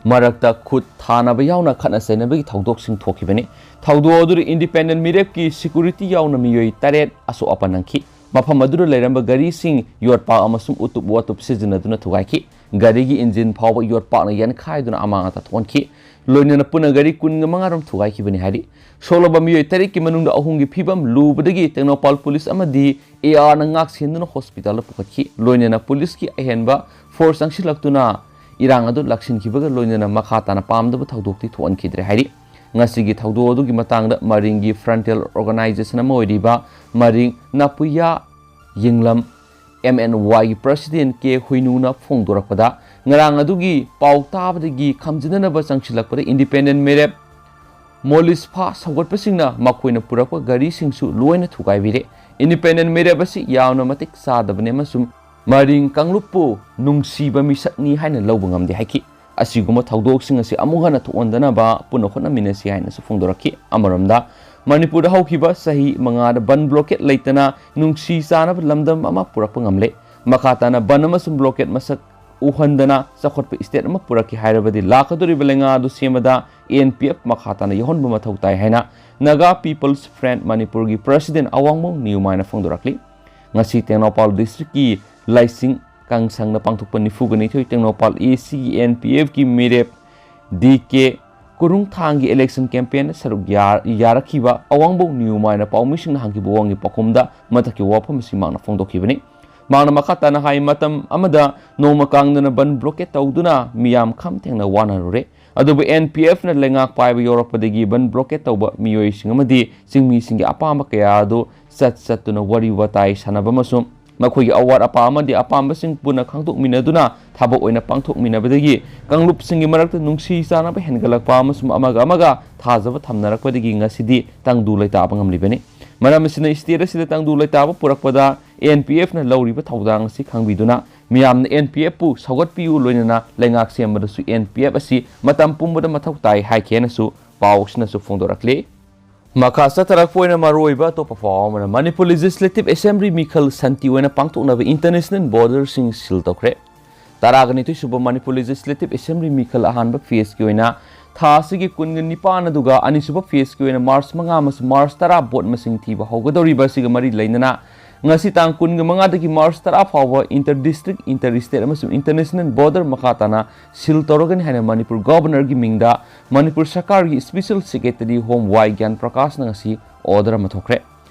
ꯃꯔꯛꯇ ꯈꯨꯠ ꯊꯥꯅꯕ ꯌꯥꯎꯅ ꯈꯠꯅ ꯆꯩꯅꯕꯒꯤ ꯊꯧꯗꯣꯛꯁꯤꯡ ꯊꯣꯛꯈꯤꯕꯅꯤ꯫ ꯊꯧꯗꯣꯛ ꯑꯗꯨꯗ ꯏꯟꯗꯤꯄꯦꯟꯗꯦꯟ ꯃꯤꯔꯦꯞꯀꯤ ꯁꯦꯀ꯭ꯌꯨꯔꯤꯇꯤ ꯌꯥꯎꯅ ꯃꯤꯑꯣꯏ ꯇꯔꯦꯠ ꯑꯁꯣꯛ ꯑꯄꯟ ꯅꯪꯈꯤ꯫ ꯃꯐꯝ ꯑꯗꯨꯗ ꯂꯩꯔꯝꯕ ꯒꯥꯔꯤꯁꯤꯡ ꯌꯣꯠꯄꯥꯛ ꯑꯃꯁꯨꯡ ꯎꯇꯨꯞ ꯋꯥꯇꯨꯞ ꯁꯤꯖꯤꯟꯅꯗꯨꯅ ꯊꯨꯒꯥꯏꯈꯤ꯫ ꯒꯥꯔꯤꯒꯤ ꯏꯟꯖꯤꯟ ꯐꯥꯎꯕ ꯌꯣꯠꯄꯥꯛꯅ ꯌꯥꯟꯈꯥꯏꯗꯨꯅ ꯑꯃꯥꯡ ꯑꯇꯥ ꯊꯣꯛꯍꯟꯈꯤ꯫ ꯂꯣꯏꯅꯅ ꯄꯨꯟꯅ ꯒꯥꯔꯤ ꯀꯨꯟꯒ ꯃꯉꯥ ꯔꯣꯝ ꯊꯨꯒꯥꯏꯈꯤꯕꯅꯤ ꯍꯥꯏꯔꯤ꯫ ꯁꯣꯛꯂꯕ ꯃꯤꯑꯣꯏ ꯇꯔꯦꯠꯀꯤ ꯃꯅꯨꯡꯗ ꯑꯍꯨꯝꯒꯤ ꯐꯤꯕꯝ ꯂꯨꯕꯗꯒꯤ ꯇꯦꯡꯅꯧꯄꯥꯜ ꯄꯨꯂꯤꯁ ꯑꯃꯗꯤ ꯑꯦ ꯑꯥꯔꯅ ꯉꯥꯛ ꯁꯦꯟꯗꯨꯅ ꯍꯣꯁꯄꯤꯇꯥꯜꯗ ꯄꯨꯈꯠꯈꯤ꯫ ꯂꯣꯏꯅꯅ ꯄꯨꯂꯤꯁꯀꯤ ꯑꯍꯦꯟꯕ ꯐꯣꯔꯁ ꯆꯪꯁꯤꯜꯂꯛꯇꯨꯅ ꯏꯔꯥꯡ ꯑꯗꯨ ꯂꯥꯛꯁꯤꯟꯈꯤꯕꯒ ꯂꯣꯏꯅꯅ ꯃꯈꯥ ꯇꯥꯅ ꯄꯥꯝꯗꯕ ꯊꯧꯗꯣꯛꯇꯤ ꯊꯣꯛꯍꯟꯈꯤꯗ꯭ꯔꯦ ꯍꯥꯏꯔꯤ꯫ ꯉꯁꯤꯒꯤ ꯊꯧꯗꯣꯛ ꯑꯗꯨꯒꯤ ꯃꯇꯥꯡꯗ ꯃꯔꯤꯡꯒꯤ ꯐ꯭ꯔꯟꯇꯦꯜ ꯑꯣꯔꯒꯅꯥꯏꯖꯦꯁꯟ ꯑꯃ ꯑꯣꯏꯔꯤꯕ ꯃꯔꯤꯡ ꯅꯥꯄꯨꯌꯥ ꯌꯦꯡꯂꯝ ꯑꯦꯝ ꯑꯦꯟ ꯋꯥꯏꯒꯤ ꯄ꯭ꯔꯁꯤꯗꯦꯟ ꯀꯦ ꯍꯨꯏꯅꯨꯅ ꯐꯣꯡꯗꯣꯔꯛꯄꯗ, ꯉꯔꯥꯡ ꯑꯗꯨꯒꯤ ꯄꯥꯎ ꯇꯥꯕꯗꯒꯤ ꯈꯝꯖꯤꯟꯅꯅꯕ ꯆꯪꯁꯤꯜꯂꯛꯄꯗ ꯏꯟꯗꯤꯄꯦꯟꯗꯦꯟ ꯃꯤꯔꯦꯞ ꯃꯣꯂꯤꯁꯐꯥ ꯁꯧꯒꯠꯄꯁꯤꯡꯅ ꯃꯈꯣꯏꯅ ꯄꯨꯔꯛꯄ ꯒꯥꯔꯤꯁꯤꯡꯁꯨ ꯂꯣꯏꯅ ꯊꯨꯒꯥꯏꯕꯤꯔꯦ꯫ ꯏꯟꯗꯤꯄꯦꯟꯗꯦꯟ ꯃꯤꯔꯦꯞ ꯑꯁꯤ ꯌꯥꯝꯅ ꯃꯇꯤꯛ ꯆꯥꯗꯕꯅꯤ ꯑꯃꯁꯨꯡ ꯃꯔꯤꯡ ꯀꯥꯡꯂꯨꯞꯄꯨ ꯅꯨꯡꯁꯤꯕ ꯃꯤꯁꯛꯅꯤ ꯍꯥꯏꯅ ꯂꯧꯕ ꯉꯝꯗꯦ ꯍꯥꯏꯈꯤ꯫ ꯑꯁꯤꯒꯨꯝꯕ ꯊꯧꯗꯣꯛꯁꯤꯡ ꯑꯁꯤ ꯑꯃꯨꯛ ꯍꯟꯅ ꯊꯣꯛꯍꯟꯗꯅꯕ ꯄꯨꯟꯅ ꯍꯣꯠꯅꯃꯤꯟꯅꯁꯤ ꯍꯥꯏꯅꯁꯨ ꯐꯣꯡꯗꯣꯔꯛꯈꯤ꯫ ꯑꯃꯔꯣꯝꯗ, ꯃꯅꯤꯄꯨꯔꯗ ꯍꯧꯈꯤꯕ ꯆꯍꯤ ꯃꯉꯥꯗ ꯕꯟ ꯕ꯭ꯂꯣꯀꯦꯠ ꯂꯩꯇꯅ ꯅꯨꯡꯁꯤ ꯆꯥꯅꯕ ꯂꯝꯗꯝ ꯑꯃ ꯄꯨꯔꯛꯄ ꯉꯝꯂꯦ꯫ ꯃꯈꯥ ꯇꯥꯅ ꯕꯟ ꯑꯃꯁꯨꯡ ꯕ꯭ꯂꯣꯀꯦꯠ ꯃꯁꯛ ꯎꯍꯟꯗꯅ ꯆꯥꯎꯈꯠꯄ ꯁ꯭ꯇꯦꯠ ꯑꯃ ꯄꯨꯔꯛꯀꯦ ꯍꯥꯏꯔꯕꯗꯤ ꯂꯥꯛꯀꯗꯧꯔꯤꯕ ꯂꯩꯉꯥꯛ ꯑꯗꯨ ꯁꯦꯝꯕꯗ ꯑꯦꯟ ꯄꯤ ꯑꯦꯐ ꯃꯈꯥ ꯇꯥꯅ ꯌꯥꯎꯍꯟꯕ ꯃꯊꯧ ꯇꯥꯏ ꯍꯥꯏꯅ ꯅꯥꯒꯥ ꯄꯤꯄꯜꯁ ꯐ꯭ꯔꯟꯠ ꯃꯅꯤꯄꯨꯔꯒꯤ ꯄ꯭ꯔꯁꯤꯗꯦꯟ ꯑꯋꯥꯡꯕꯣꯡ ꯅꯤꯌꯨꯃꯥꯏꯅ ꯐꯣꯡꯗꯣꯔꯛꯂꯤ꯫ ꯉꯁꯤ ꯇꯦꯡꯅꯧꯄꯥꯜ ꯗꯤꯁꯇ꯭ꯔꯤꯛꯀꯤ ꯂꯥꯏꯁꯤꯡ ꯀꯥꯡꯁꯪꯅ ꯄꯥꯡꯊꯣꯛꯄ ꯅꯤꯐꯨꯒ ꯅꯤꯊꯣꯏ ꯇꯦꯡꯅꯧꯄꯥꯜ ꯑꯦ ꯁꯤꯒꯤ ꯑꯦꯟ ꯄꯤ ꯑꯦꯐꯀꯤ ꯃꯤꯔꯦꯞ ꯗꯤ ꯀꯦ ꯀꯨꯔꯨꯡꯊꯥꯡꯒꯤ ꯏꯂꯦꯛꯁꯟ ꯀꯦꯝꯄꯦꯟꯗ ꯁꯔꯨꯛ ꯌꯥ-, ꯌꯥꯔꯛꯈꯤꯕ ꯑꯋꯥꯡꯕꯣꯡ ꯅꯤꯌꯨꯃꯥꯏꯅ ꯄꯥꯎꯃꯤꯁꯤꯡꯅ ꯍꯪꯈꯤꯕ ꯋꯥꯍꯪꯒꯤ ꯄꯥꯎꯈꯨꯝꯗ ꯃꯊꯛꯀꯤ ꯋꯥꯐꯝ ꯑꯁꯤ ꯃꯍꯥꯛꯅ ꯐꯣꯡꯗꯣꯛꯈꯤꯕꯅꯤ꯫ ꯃꯍꯥꯛꯅ ꯃꯈꯥ ꯇꯥꯅ ꯍꯥꯏ, ꯃꯇꯝ ꯑꯃꯗ ꯅꯣꯡꯃ ꯀꯥꯡꯗꯅ ꯕꯟ ꯕ꯭ꯂꯣꯀꯦꯠ ꯇꯧꯗꯨꯅ ꯃꯤꯌꯥꯝ ꯈꯝ ꯊꯦꯡꯅ ꯋꯥꯅꯔꯨꯔꯦ꯫ ꯑꯗꯨꯕꯨ ꯑꯦꯟ ꯄꯤ ꯑꯦꯐꯅ ꯂꯩꯉꯥꯛ ꯄꯥꯏꯕ ꯌꯧꯔꯛꯄꯗꯒꯤ ꯕꯟ ꯕ꯭ꯂꯣꯀꯦꯠ ꯇꯧꯕ ꯃꯤꯑꯣꯏꯁꯤꯡ ꯑꯃꯗꯤ ꯆꯤꯡꯃꯤꯁꯤꯡꯒꯤ ꯑꯄꯥꯝꯕ ꯀꯌꯥ ꯑꯗꯨ ꯆꯠ ꯆꯠꯇꯨꯅ ꯋꯥꯔꯤ ꯋꯥꯇꯥꯏ ꯁꯥꯟꯅꯕ ꯑꯃꯁꯨꯡ ꯃꯈꯣꯏꯒꯤ ꯑꯋꯥꯠ ꯑꯄꯥ ꯑꯃꯗꯤ ꯑꯄꯥꯝꯕꯁꯤꯡ ꯄꯨꯟꯅ ꯈꯪꯗꯣꯛꯃꯤꯟꯅꯗꯨꯅ ꯊꯕꯛ ꯑꯣꯏꯅ ꯄꯥꯡꯊꯣꯛꯃꯤꯟꯅꯕꯗꯒꯤ ꯀꯥꯡꯂꯨꯞꯁꯤꯡꯒꯤ ꯃꯔꯛꯇ ꯅꯨꯡꯁꯤ ꯆꯥꯟꯅꯕ ꯍꯦꯟꯒꯠꯂꯛꯄ ꯑꯃꯁꯨꯡ ꯑꯃꯒ ꯑꯃꯒ ꯊꯥꯖꯕ ꯊꯝꯅꯔꯛꯄꯗꯒꯤ ꯉꯁꯤꯗꯤ ꯇꯪꯗꯨ ꯂꯩꯇꯥꯕ ꯉꯝꯂꯤꯕꯅꯤ꯫ ꯃꯔꯝ ꯑꯁꯤꯅ state ꯑꯁꯤꯗ ꯇꯪꯗꯨ ꯂꯩꯇꯥꯕ ꯄꯨꯔꯛꯄꯗ N P Fꯅ ꯂꯧꯔꯤꯕ ꯊꯧꯗꯥꯡ ꯑꯁꯤ ꯈꯪꯕꯤꯗꯨꯅ ꯃꯤꯌꯥꯝꯅ N P Fꯄꯨ ꯁꯧꯒꯠꯄꯤꯌꯨ, ꯂꯣꯏꯅꯅ ꯂꯩꯉꯥꯛ ꯁꯦꯝꯕꯗꯁꯨ N P F ꯑꯁꯤ ꯃꯇꯝ ꯄꯨꯝꯕꯗ ꯃꯊꯧ ꯇꯥꯏ ꯍꯥꯏꯈꯤ ꯍꯥꯏꯅꯁꯨ ꯄꯥꯎ ꯑꯁꯤꯅꯁꯨ ꯐꯣꯡꯗꯣꯔꯛꯂꯤ꯫ ꯃꯈꯥ ꯆꯠꯊꯔꯛꯄ ꯑꯣꯏꯅ ꯃꯔꯨꯑꯣꯏꯕ ꯑꯇꯣꯞꯄ ꯄꯥꯎ ꯑꯃꯅ, ꯃꯅꯤꯄꯨꯔ Legislative Assembly ꯃꯤꯈꯜ ꯁꯥꯟꯇꯤ ꯑꯣꯏꯅ ꯄꯥꯡꯊꯣꯛꯅꯕ international borderꯁꯤꯡ seal ꯇꯧꯈ꯭ꯔꯦ꯫ ꯇꯔꯥꯒ ꯅꯤꯊꯣꯏ ꯁꯨꯕ ꯃꯅꯤꯄꯨꯔ Legislative Assembly ꯃꯤꯈꯜ ꯑꯍꯥꯟꯕ phaseꯀꯤ ꯑꯣꯏꯅ ꯊꯥ ꯑꯁꯤꯒꯤ ꯀꯨꯟꯒ ꯅꯤꯄꯥꯟ ꯑꯗꯨꯒ ꯑꯅꯤꯁꯨꯕ phaseꯀꯤ ꯑꯣꯏꯅ March ꯃꯉꯥ ꯑꯃꯁꯨꯡ March ꯇꯔꯥ vote ꯃꯁꯤꯡ ꯊꯤꯕ ꯍꯧꯒꯗꯧꯔꯤꯕ ꯑꯁꯤꯒ ꯃꯔꯤ ꯂꯩꯅꯅ ꯉꯁꯤ ꯇꯥꯡ ꯀꯨꯟꯒ ꯃꯉꯥꯗꯒꯤ March ꯇꯔꯥ ꯐꯥꯎꯕ inter district, inter state ꯑꯃꯁꯨꯡ international border ꯃꯈꯥ ꯇꯥꯅ seal ꯇꯧꯔꯒꯅꯤ ꯍꯥꯏꯅ ꯃꯅꯤꯄꯨꯔ Governorꯒꯤ ꯃꯤꯡꯗ ꯃꯅꯤꯄꯨꯔ ꯁꯔꯀꯥꯔꯒꯤ Special Secretary Home ꯋꯥꯏ ꯒ꯭ꯌꯥꯟ ꯄ꯭ꯔꯀꯥꯁꯅ ꯉꯁꯤ order ꯑꯃ ꯊꯣꯛꯈ꯭ꯔꯦ꯫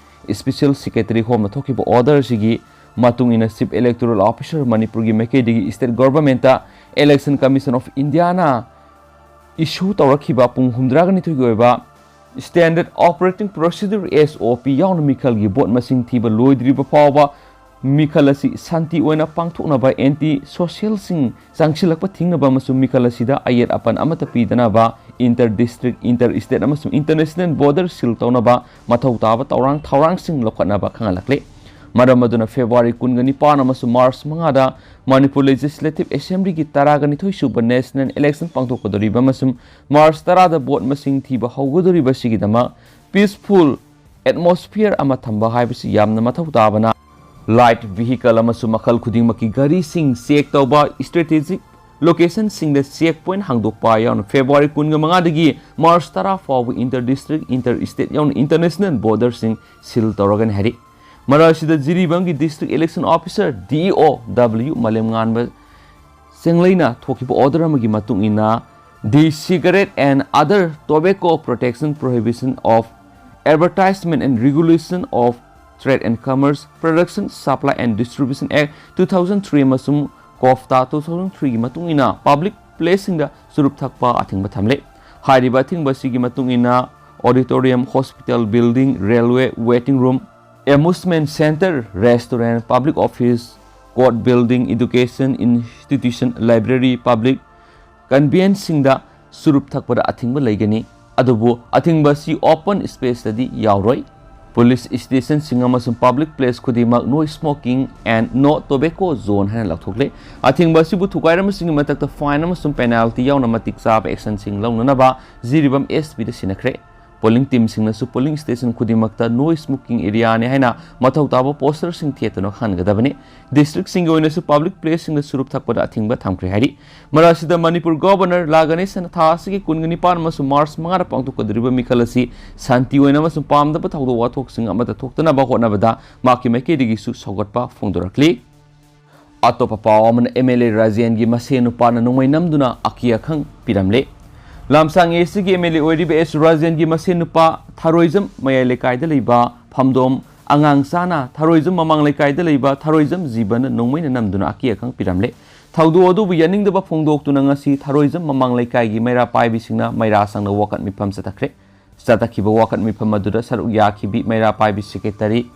Special Secretary Homeꯅ ꯊꯣꯛꯈꯤꯕ order ꯑꯁꯤꯒꯤ ꯃꯇꯨꯡ ꯏꯟꯅ Chief Electoral Officer ꯃꯅꯤꯄꯨꯔꯒꯤ ꯃꯥꯏꯀꯩꯗꯒꯤ State Governmentꯇ Election Commission of Indiaꯅ issue ꯇꯧꯔꯛꯈꯤꯕ ꯄꯨꯡ ꯍꯨꯝꯗ꯭ꯔꯥꯒ ꯅꯤꯊꯣꯏꯒꯤ ꯑꯣꯏꯕ Standard Operating Procedure, S O P, ꯌꯥꯎꯅ ꯃꯤꯈꯜꯒꯤ vote ꯃꯁꯤꯡ ꯊꯤꯕ ꯂꯣꯏꯗ꯭ꯔꯤꯕ ꯐꯥꯎꯕ ꯃꯤꯈꯜ ꯑꯁꯤ ꯁꯥꯟꯇꯤ ꯑꯣꯏꯅ ꯄꯥꯡꯊꯣꯛꯅꯕ, anti socialꯁꯤꯡ ꯆꯪꯁꯤꯜꯂꯛꯄ ꯊꯤꯡꯅꯕ ꯑꯃꯁꯨꯡ ꯃꯤꯈꯜ ꯑꯁꯤꯗ ꯑꯌꯦꯠ ꯑꯄꯟ ꯑꯃꯠꯇ ꯄꯤꯗꯅꯕ inter district, inter state ꯑꯃꯁꯨꯡ international border seal ꯇꯧꯅꯕ ꯃꯊꯧ ꯇꯥꯕ ꯊꯧꯔꯥꯡ ꯊꯧꯔꯥꯡꯁꯤꯡ ꯂꯧꯈꯠꯅꯕ ꯈꯪꯍꯜꯂꯛꯂꯤ꯫ ꯃꯔꯝ ꯑꯗꯨꯅ February ꯀꯨꯟꯒ ꯅꯤꯄꯥꯟ ꯑꯃꯁꯨꯡ March ꯃꯉꯥꯗ ꯃꯅꯤꯄꯨꯔ Legislative Assemblyꯒꯤ ꯇꯔꯥꯒ ꯅꯤꯊꯣꯏ ꯁꯨꯕ national election ꯄꯥꯡꯊꯣꯛꯀꯗꯧꯔꯤꯕ ꯑꯃꯁꯨꯡ March ꯇꯔꯥꯗ vote ꯃꯁꯤꯡ ꯊꯤꯕ ꯍꯧꯒꯗꯧꯔꯤꯕ ꯑꯁꯤꯒꯤꯗꯃꯛ peaceful atmosphere ꯑꯃ ꯊꯝꯕ ꯍꯥꯏꯕꯁꯤ ꯌꯥꯝꯅ ꯃꯊꯧ ꯇꯥꯕꯅ, light vehicle ꯑꯃꯁꯨꯡ ꯃꯈꯜ ꯈꯨꯗꯤꯡꯃꯛꯀꯤ ꯒꯥꯔꯤꯁꯤꯡ check ꯇꯧꯕ, strategic locationꯁꯤꯡꯗ check point ꯍꯥꯡꯗꯣꯛꯄ ꯌꯥꯎꯅ February ꯀꯨꯟꯒ ꯃꯉꯥꯗꯒꯤ March ꯇꯔꯥ ꯐꯥꯎꯕ inter district, inter state ꯌꯥꯎꯅ international borderꯁꯤꯡ seal ꯇꯧꯔꯒꯅꯤ ꯍꯥꯏꯔꯤ꯫ ꯃꯔꯛ ꯑꯁꯤꯗ ꯖꯤꯔꯤꯕꯥꯝꯒꯤ District Election Officer, D E O, W ꯃꯥꯂꯦꯝꯉꯥꯟꯕ ꯆꯦꯡꯂꯩꯅ ꯊꯣꯛꯈꯤꯕ order ꯑꯃꯒꯤ ꯃꯇꯨꯡ ꯏꯟꯅ, the Cigarette and Other Tobacco Protection Prohibition of Advertisement and Regulation of Trade and Commerce, Production, Supply and Distribution Act two thousand three ꯑꯃꯁꯨꯡ COFTA two thousand three ꯒꯤ ꯃꯇꯨꯡ ꯏꯟꯅ public placeꯁꯤꯡꯗ ꯆꯨꯔꯨꯞ ꯊꯛꯄ ꯑꯊꯤꯡꯕ ꯊꯝꯂꯦ꯫ ꯍꯥꯏꯔꯤꯕ ꯑꯊꯤꯡꯕ ꯑꯁꯤꯒꯤ ꯃꯇꯨꯡ ꯏꯟꯅ auditorium, hospital building, railway waiting room, Amusement Center, Restaurant, Public Office, Court Building, Education Institution, Library, Public Convenienceꯁꯤꯡꯗ ꯆꯨꯔꯨꯞ ꯊꯛꯄꯗ ꯑꯊꯤꯡꯕ ꯂꯩꯒꯅꯤ꯫ ꯑꯗꯨꯕꯨ ꯑꯊꯤꯡꯕ ꯑꯁꯤ open spaceꯇꯗꯤ ꯌꯥꯎꯔꯣꯏ꯫ Police stationꯁꯤꯡ ꯑꯃꯁꯨꯡ public place ꯈꯨꯗꯤꯡꯃꯛ no smoking and no tobacco zone ꯍꯥꯏꯅ ꯂꯥꯎꯊꯣꯛꯂꯦ꯫ ꯑꯊꯤꯡꯕ ꯑꯁꯤꯕꯨ ꯊꯨꯒꯥꯏꯔꯝꯕꯁꯤꯡꯒꯤ ꯃꯊꯛꯇ fine ꯑꯃꯁꯨꯡ penalty ꯌꯥꯎꯅ ꯃꯇꯤꯛ ꯆꯥꯕ actionꯁꯤꯡ ꯂꯧꯅꯅꯕ ꯖꯤꯔꯤꯕꯥꯝ SP ꯗ ꯁꯤꯟꯅꯈ꯭ꯔꯦ꯫ Polling teamꯁꯤꯡꯅꯁꯨ polling station ꯈꯨꯗꯤꯡꯃꯛꯇ no smoking areaꯅꯤ ꯍꯥꯏꯅ ꯃꯊꯧ ꯇꯥꯕ posterꯁꯤꯡ ꯊꯦꯠꯇꯨꯅ ꯈꯪꯍꯟꯒꯗꯕꯅꯤ꯫ Districtꯁꯤꯡꯒꯤ ꯑꯣꯏꯅꯁꯨ public placeꯁꯤꯡꯗ ꯆꯨꯔꯨꯞ ꯊꯛꯄꯗ ꯑꯊꯤꯡꯕ ꯊꯝꯈ꯭ꯔꯦ ꯍꯥꯏꯔꯤ꯫ ꯃꯔꯛ ꯑꯁꯤꯗ ꯃꯅꯤꯄꯨꯔ Governorꯅ ꯊꯥ ꯑꯁꯤꯒꯤ ꯀꯨꯟꯒ ꯅꯤꯄꯥꯟ ꯑꯃꯁꯨꯡ March ꯃꯉꯥꯗ ꯄꯥꯡꯊꯣꯛꯀꯗꯧꯔꯤꯕ ꯃꯤꯈꯜ ꯑꯁꯤ ꯁꯥꯟꯇꯤ ꯑꯣꯏꯅ ꯑꯃꯁꯨꯡ ꯄꯥꯝꯗꯕ ꯊꯧꯗꯣꯛ ꯋꯥꯊꯣꯛꯁꯤꯡ ꯑꯃꯠꯇ ꯊꯣꯛꯇꯅꯕ ꯍꯣꯠꯅꯕꯗ ꯃꯍꯥꯛꯀꯤ ꯃꯥꯏꯀꯩꯗꯒꯤꯁꯨ ꯁꯧꯒꯠꯄ ꯐꯣꯡꯗꯣꯔꯛꯂꯤ꯫ ꯑꯇꯣꯞꯄ ꯄꯥꯎ ꯑꯃꯅ, MLA ꯔꯥꯖꯦꯟꯒꯤ ꯃꯁꯦꯟ ꯅꯨꯄꯥꯅ ꯅꯣꯡꯃꯩ ꯅꯝꯗꯨꯅ ꯑꯀꯤ ꯑꯈꯪ ꯄꯤꯔꯝꯂꯦ꯫ ꯂꯝꯁꯥꯡ ACꯒꯤ MLA ꯑꯣꯏꯔꯤꯕ ꯑꯦꯁ ꯔꯥꯖꯦꯟꯒꯤ ꯃꯁꯦꯟ ꯅꯨꯄꯥ ꯊꯔꯣꯏꯖꯝ ꯃꯌꯥꯏ ꯂꯩꯀꯥꯏꯗ ꯂꯩꯕ ꯐꯝꯗꯣꯝ ꯑꯉꯥꯡ ꯆꯥꯅ ꯊꯔꯣꯏꯖꯝ ꯃꯃꯥꯡ ꯂꯩꯀꯥꯏꯗ ꯂꯩꯕ ꯊꯔꯣꯏꯖꯝ ꯖꯤꯕꯟꯅ ꯅꯣꯡꯃꯩꯅ ꯅꯝꯗꯨꯅ ꯑꯀꯤ ꯑꯈꯪ ꯄꯤꯔꯝꯂꯦ꯫ ꯊꯧꯗꯣꯛ ꯑꯗꯨꯕꯨ ꯌꯥꯅꯤꯡꯗꯕ ꯐꯣꯡꯗꯣꯛꯇꯨꯅ ꯉꯁꯤ ꯊꯔꯣꯏꯖꯝ ꯃꯃꯥꯡ ꯂꯩꯀꯥꯏꯒꯤ ꯃꯩꯔꯥ ꯄꯥꯏꯕꯤꯁꯤꯡꯅ ꯃꯩꯔꯥ ꯁꯪꯗ ꯋꯥꯀꯠ ꯃꯤꯐꯝ ꯆꯠꯊꯈ꯭ꯔꯦ꯫ ꯆꯠꯊꯈꯤꯕ ꯋꯥꯀꯠ ꯃꯤꯐꯝ ꯑꯗꯨꯗ ꯁꯔꯨꯛ ꯌꯥꯈꯤꯕꯤ ꯃꯩꯔꯥ ꯄꯥꯏꯕꯤ secretary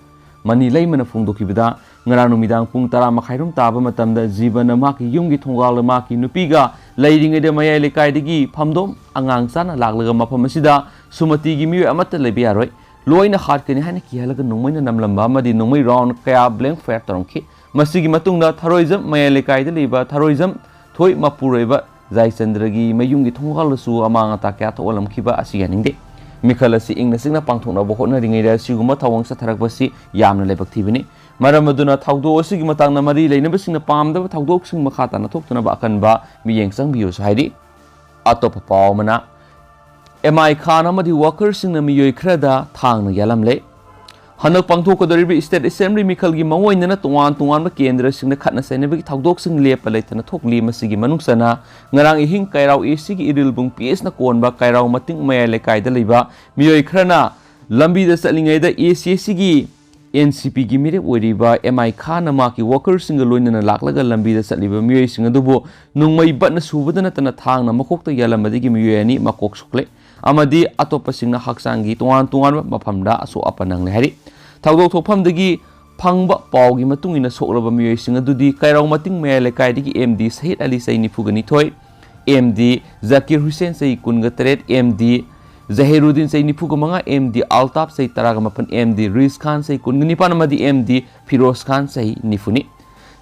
ꯃꯅꯤ ꯂꯩꯃꯅ ꯐꯣꯡꯗꯣꯛꯈꯤꯕꯗ, ꯉꯔꯥꯡ ꯅꯨꯃꯤꯗꯥꯡ ꯄꯨꯡ ꯇꯔꯥ ꯃꯈꯥꯏꯔꯣꯝ ꯇꯥꯕ ꯃꯇꯝꯗ ꯖꯤꯕꯟꯅ ꯃꯍꯥꯛꯀꯤ ꯌꯨꯝꯒꯤ ꯊꯣꯡꯒꯥꯜꯗ ꯃꯍꯥꯛꯀꯤ ꯅꯨꯄꯤꯒ ꯂꯩꯔꯤꯉꯩꯗ ꯃꯌꯥꯏ ꯂꯩꯀꯥꯏꯗꯒꯤ ꯐꯝꯗꯣꯝ ꯑꯉꯥꯡ ꯆꯥꯅ ꯂꯥꯛꯂꯒ ꯃꯐꯝ ꯑꯁꯤꯗ ꯁꯨꯃꯇꯤꯒꯤ ꯃꯤꯑꯣꯏ ꯑꯃꯠꯇ ꯂꯩꯕ ꯌꯥꯔꯣꯏ, ꯂꯣꯏꯅ ꯍꯥꯠꯀꯅꯤ ꯍꯥꯏꯅ ꯀꯤꯍꯜꯂꯒ ꯅꯣꯡꯃꯩꯅ ꯅꯝꯂꯝꯕ ꯑꯃꯗꯤ ꯅꯣꯡꯃꯩ round ꯀꯌꯥ blank fire ꯇꯧꯔꯝꯈꯤ꯫ ꯃꯁꯤꯒꯤ ꯃꯇꯨꯡꯗ ꯊꯔꯣꯏꯖꯝ ꯃꯌꯥꯏ ꯂꯩꯀꯥꯏꯗ ꯂꯩꯕ ꯊꯔꯣꯏꯖꯝ ꯊꯣꯏ ꯃꯄꯨꯔꯣꯏꯕ ꯖꯥꯏꯆꯟꯗ꯭ꯔꯒꯤ ꯃꯌꯨꯝꯒꯤ ꯊꯣꯡꯒꯥꯜꯗꯁꯨ ꯑꯃꯥꯡ ꯑꯇꯥ ꯀꯌꯥ ꯊꯣꯛꯍꯜꯂꯝꯈꯤꯕ ꯑꯁꯤ ꯌꯥꯅꯤꯡꯗꯦ꯫ ꯃꯤꯈꯜ ꯑꯁꯤ ꯏꯪꯅ ꯆꯤꯛꯅ ꯄꯥꯡꯊꯣꯛꯅꯕ ꯍꯣꯠꯅꯔꯤꯉꯩꯗ ꯁꯤꯒꯨꯝꯕ ꯊꯧꯑꯣꯡ ꯆꯠꯊꯔꯛꯄꯁꯤ ꯌꯥꯝꯅ ꯂꯥꯏꯕꯛ ꯊꯤꯕꯅꯤ꯫ ꯃꯔꯝ ꯑꯗꯨꯅ ꯊꯧꯗꯣꯛ ꯑꯁꯤꯒꯤ ꯃꯇꯥꯡꯗ ꯃꯔꯤ ꯂꯩꯅꯕꯁꯤꯡꯅ ꯄꯥꯝꯗꯕ ꯊꯧꯗꯣꯛꯁꯤꯡ ꯃꯈꯥ ꯇꯥꯅ ꯊꯣꯛꯇꯅꯕ ꯑꯀꯟꯕ ꯃꯤꯠꯌꯦꯡ ꯆꯪꯕꯤꯌꯨꯁꯨ ꯍꯥꯏꯔꯤ꯫ ꯑꯇꯣꯞꯄ ꯄꯥꯎ ꯑꯃꯅ, ꯑꯦꯝ ꯑꯥꯏ ꯈꯥꯟ ꯑꯃꯗꯤ workerꯁꯤꯡꯅ ꯃꯤꯑꯣꯏ ꯈꯔꯗ ꯊꯥꯡꯅ ꯌꯥꯜꯂꯝꯂꯦ꯫ ꯍꯟꯗꯛ ꯄꯥꯡꯊꯣꯛꯀꯗꯧꯔꯤꯕ State Assembly ꯃꯤꯈꯜꯒꯤ ꯃꯑꯣꯡ ꯑꯣꯏꯅꯅ ꯇꯣꯉꯥꯟ ꯇꯣꯉꯥꯟꯕ ꯀꯦꯟꯗ꯭ꯔꯁꯤꯡꯗ ꯈꯠꯅ ꯆꯩꯅꯕꯒꯤ ꯊꯧꯗꯣꯛꯁꯤꯡ ꯂꯦꯞꯄ ꯂꯩꯇꯅ ꯊꯣꯛꯂꯤ꯫ ꯃꯁꯤꯒꯤ ꯃꯅꯨꯡ ꯆꯟꯅ ꯉꯔꯥꯡ ꯑꯍꯤꯡ ꯀꯩꯔꯥꯎ ACꯒꯤ ꯏꯔꯤꯜꯕꯨꯡ PHꯅ ꯀꯣꯟꯕ ꯀꯩꯔꯥꯎ ꯃꯇꯤꯡ ꯃꯌꯥꯏ ꯂꯩꯀꯥꯏꯗ ꯂꯩꯕ ꯃꯤꯑꯣꯏ ꯈꯔꯅ ꯂꯝꯕꯤꯗ ꯆꯠꯂꯤꯉꯩꯗ ACACꯒꯤ NCPꯒꯤ ꯃꯤꯔꯦꯞ ꯑꯣꯏꯔꯤꯕ ꯑꯦꯝ ꯑꯥꯏ ꯈꯥꯟꯅ ꯃꯍꯥꯛꯀꯤ workerꯁꯤꯡꯒ ꯂꯣꯏꯅꯅ ꯂꯥꯛꯂꯒ ꯂꯝꯕꯤꯗ ꯆꯠꯂꯤꯕ ꯃꯤꯑꯣꯏꯁꯤꯡ ꯑꯗꯨꯕꯨ ꯅꯣꯡꯃꯩ ꯕꯠꯅ ꯁꯨꯕꯗ ꯅꯠꯇꯅ ꯊꯥꯡꯅ ꯃꯀꯣꯛꯇ ꯌꯥꯜꯂꯝꯕꯗꯒꯤ ꯃꯤꯑꯣꯏ ꯑꯅꯤ ꯃꯀꯣꯛ ꯁꯣꯛꯂꯦ ꯑꯃꯗꯤ ꯑꯇꯣꯞꯄꯁꯤꯡꯅ ꯍꯛꯆꯥꯡꯒꯤ ꯇꯣꯉꯥꯟ ꯇꯣꯉꯥꯟꯕ ꯃꯐꯝꯗ ꯑꯁꯣꯛ ꯑꯄꯟ ꯅꯪꯂꯦ ꯍꯥꯏꯔꯤ꯫ ꯊꯧꯗꯣꯛ ꯊꯣꯛꯐꯝꯗꯒꯤ ꯐꯪꯕ ꯄꯥꯎꯒꯤ ꯃꯇꯨꯡ ꯏꯟꯅ ꯁꯣꯛꯂꯕ ꯃꯤꯑꯣꯏꯁꯤꯡ ꯑꯗꯨꯗꯤ ꯀꯩꯔꯥꯎ ꯃꯇꯤꯡ ꯃꯌꯥꯏ ꯂꯩꯀꯥꯏꯗꯒꯤ ꯑꯦꯝ ꯗꯤ ꯁꯍꯤꯗ ꯑꯂꯤ ꯆꯍꯤ ꯅꯤꯐꯨꯒ ꯅꯤꯊꯣꯏ, ꯑꯦꯝ ꯗꯤ ꯖꯀꯤꯔ ꯍꯨꯁꯦꯟ ꯆꯍꯤ ꯀꯨꯟꯒ ꯇꯔꯦꯠ, ꯑꯦꯝ ꯗꯤ ꯖꯍꯤꯔꯨꯗꯤꯟ ꯆꯍꯤ ꯅꯤꯐꯨꯒ ꯃꯉꯥ, ꯑꯦꯝ ꯗꯤ ꯑꯜꯇꯥꯞ ꯆꯍꯤ ꯇꯔꯥꯒ ꯃꯥꯄꯟ, ꯑꯦꯝ ꯗꯤ ꯔꯤꯁ ꯈꯥꯟ ꯆꯍꯤ ꯀꯨꯟꯒ ꯅꯤꯄꯥꯟ ꯑꯃꯗꯤ ꯑꯦꯝ ꯗꯤ ꯐꯤꯔꯣꯖ ꯈꯥꯟ ꯆꯍꯤ ꯅꯤꯐꯨꯅꯤ꯫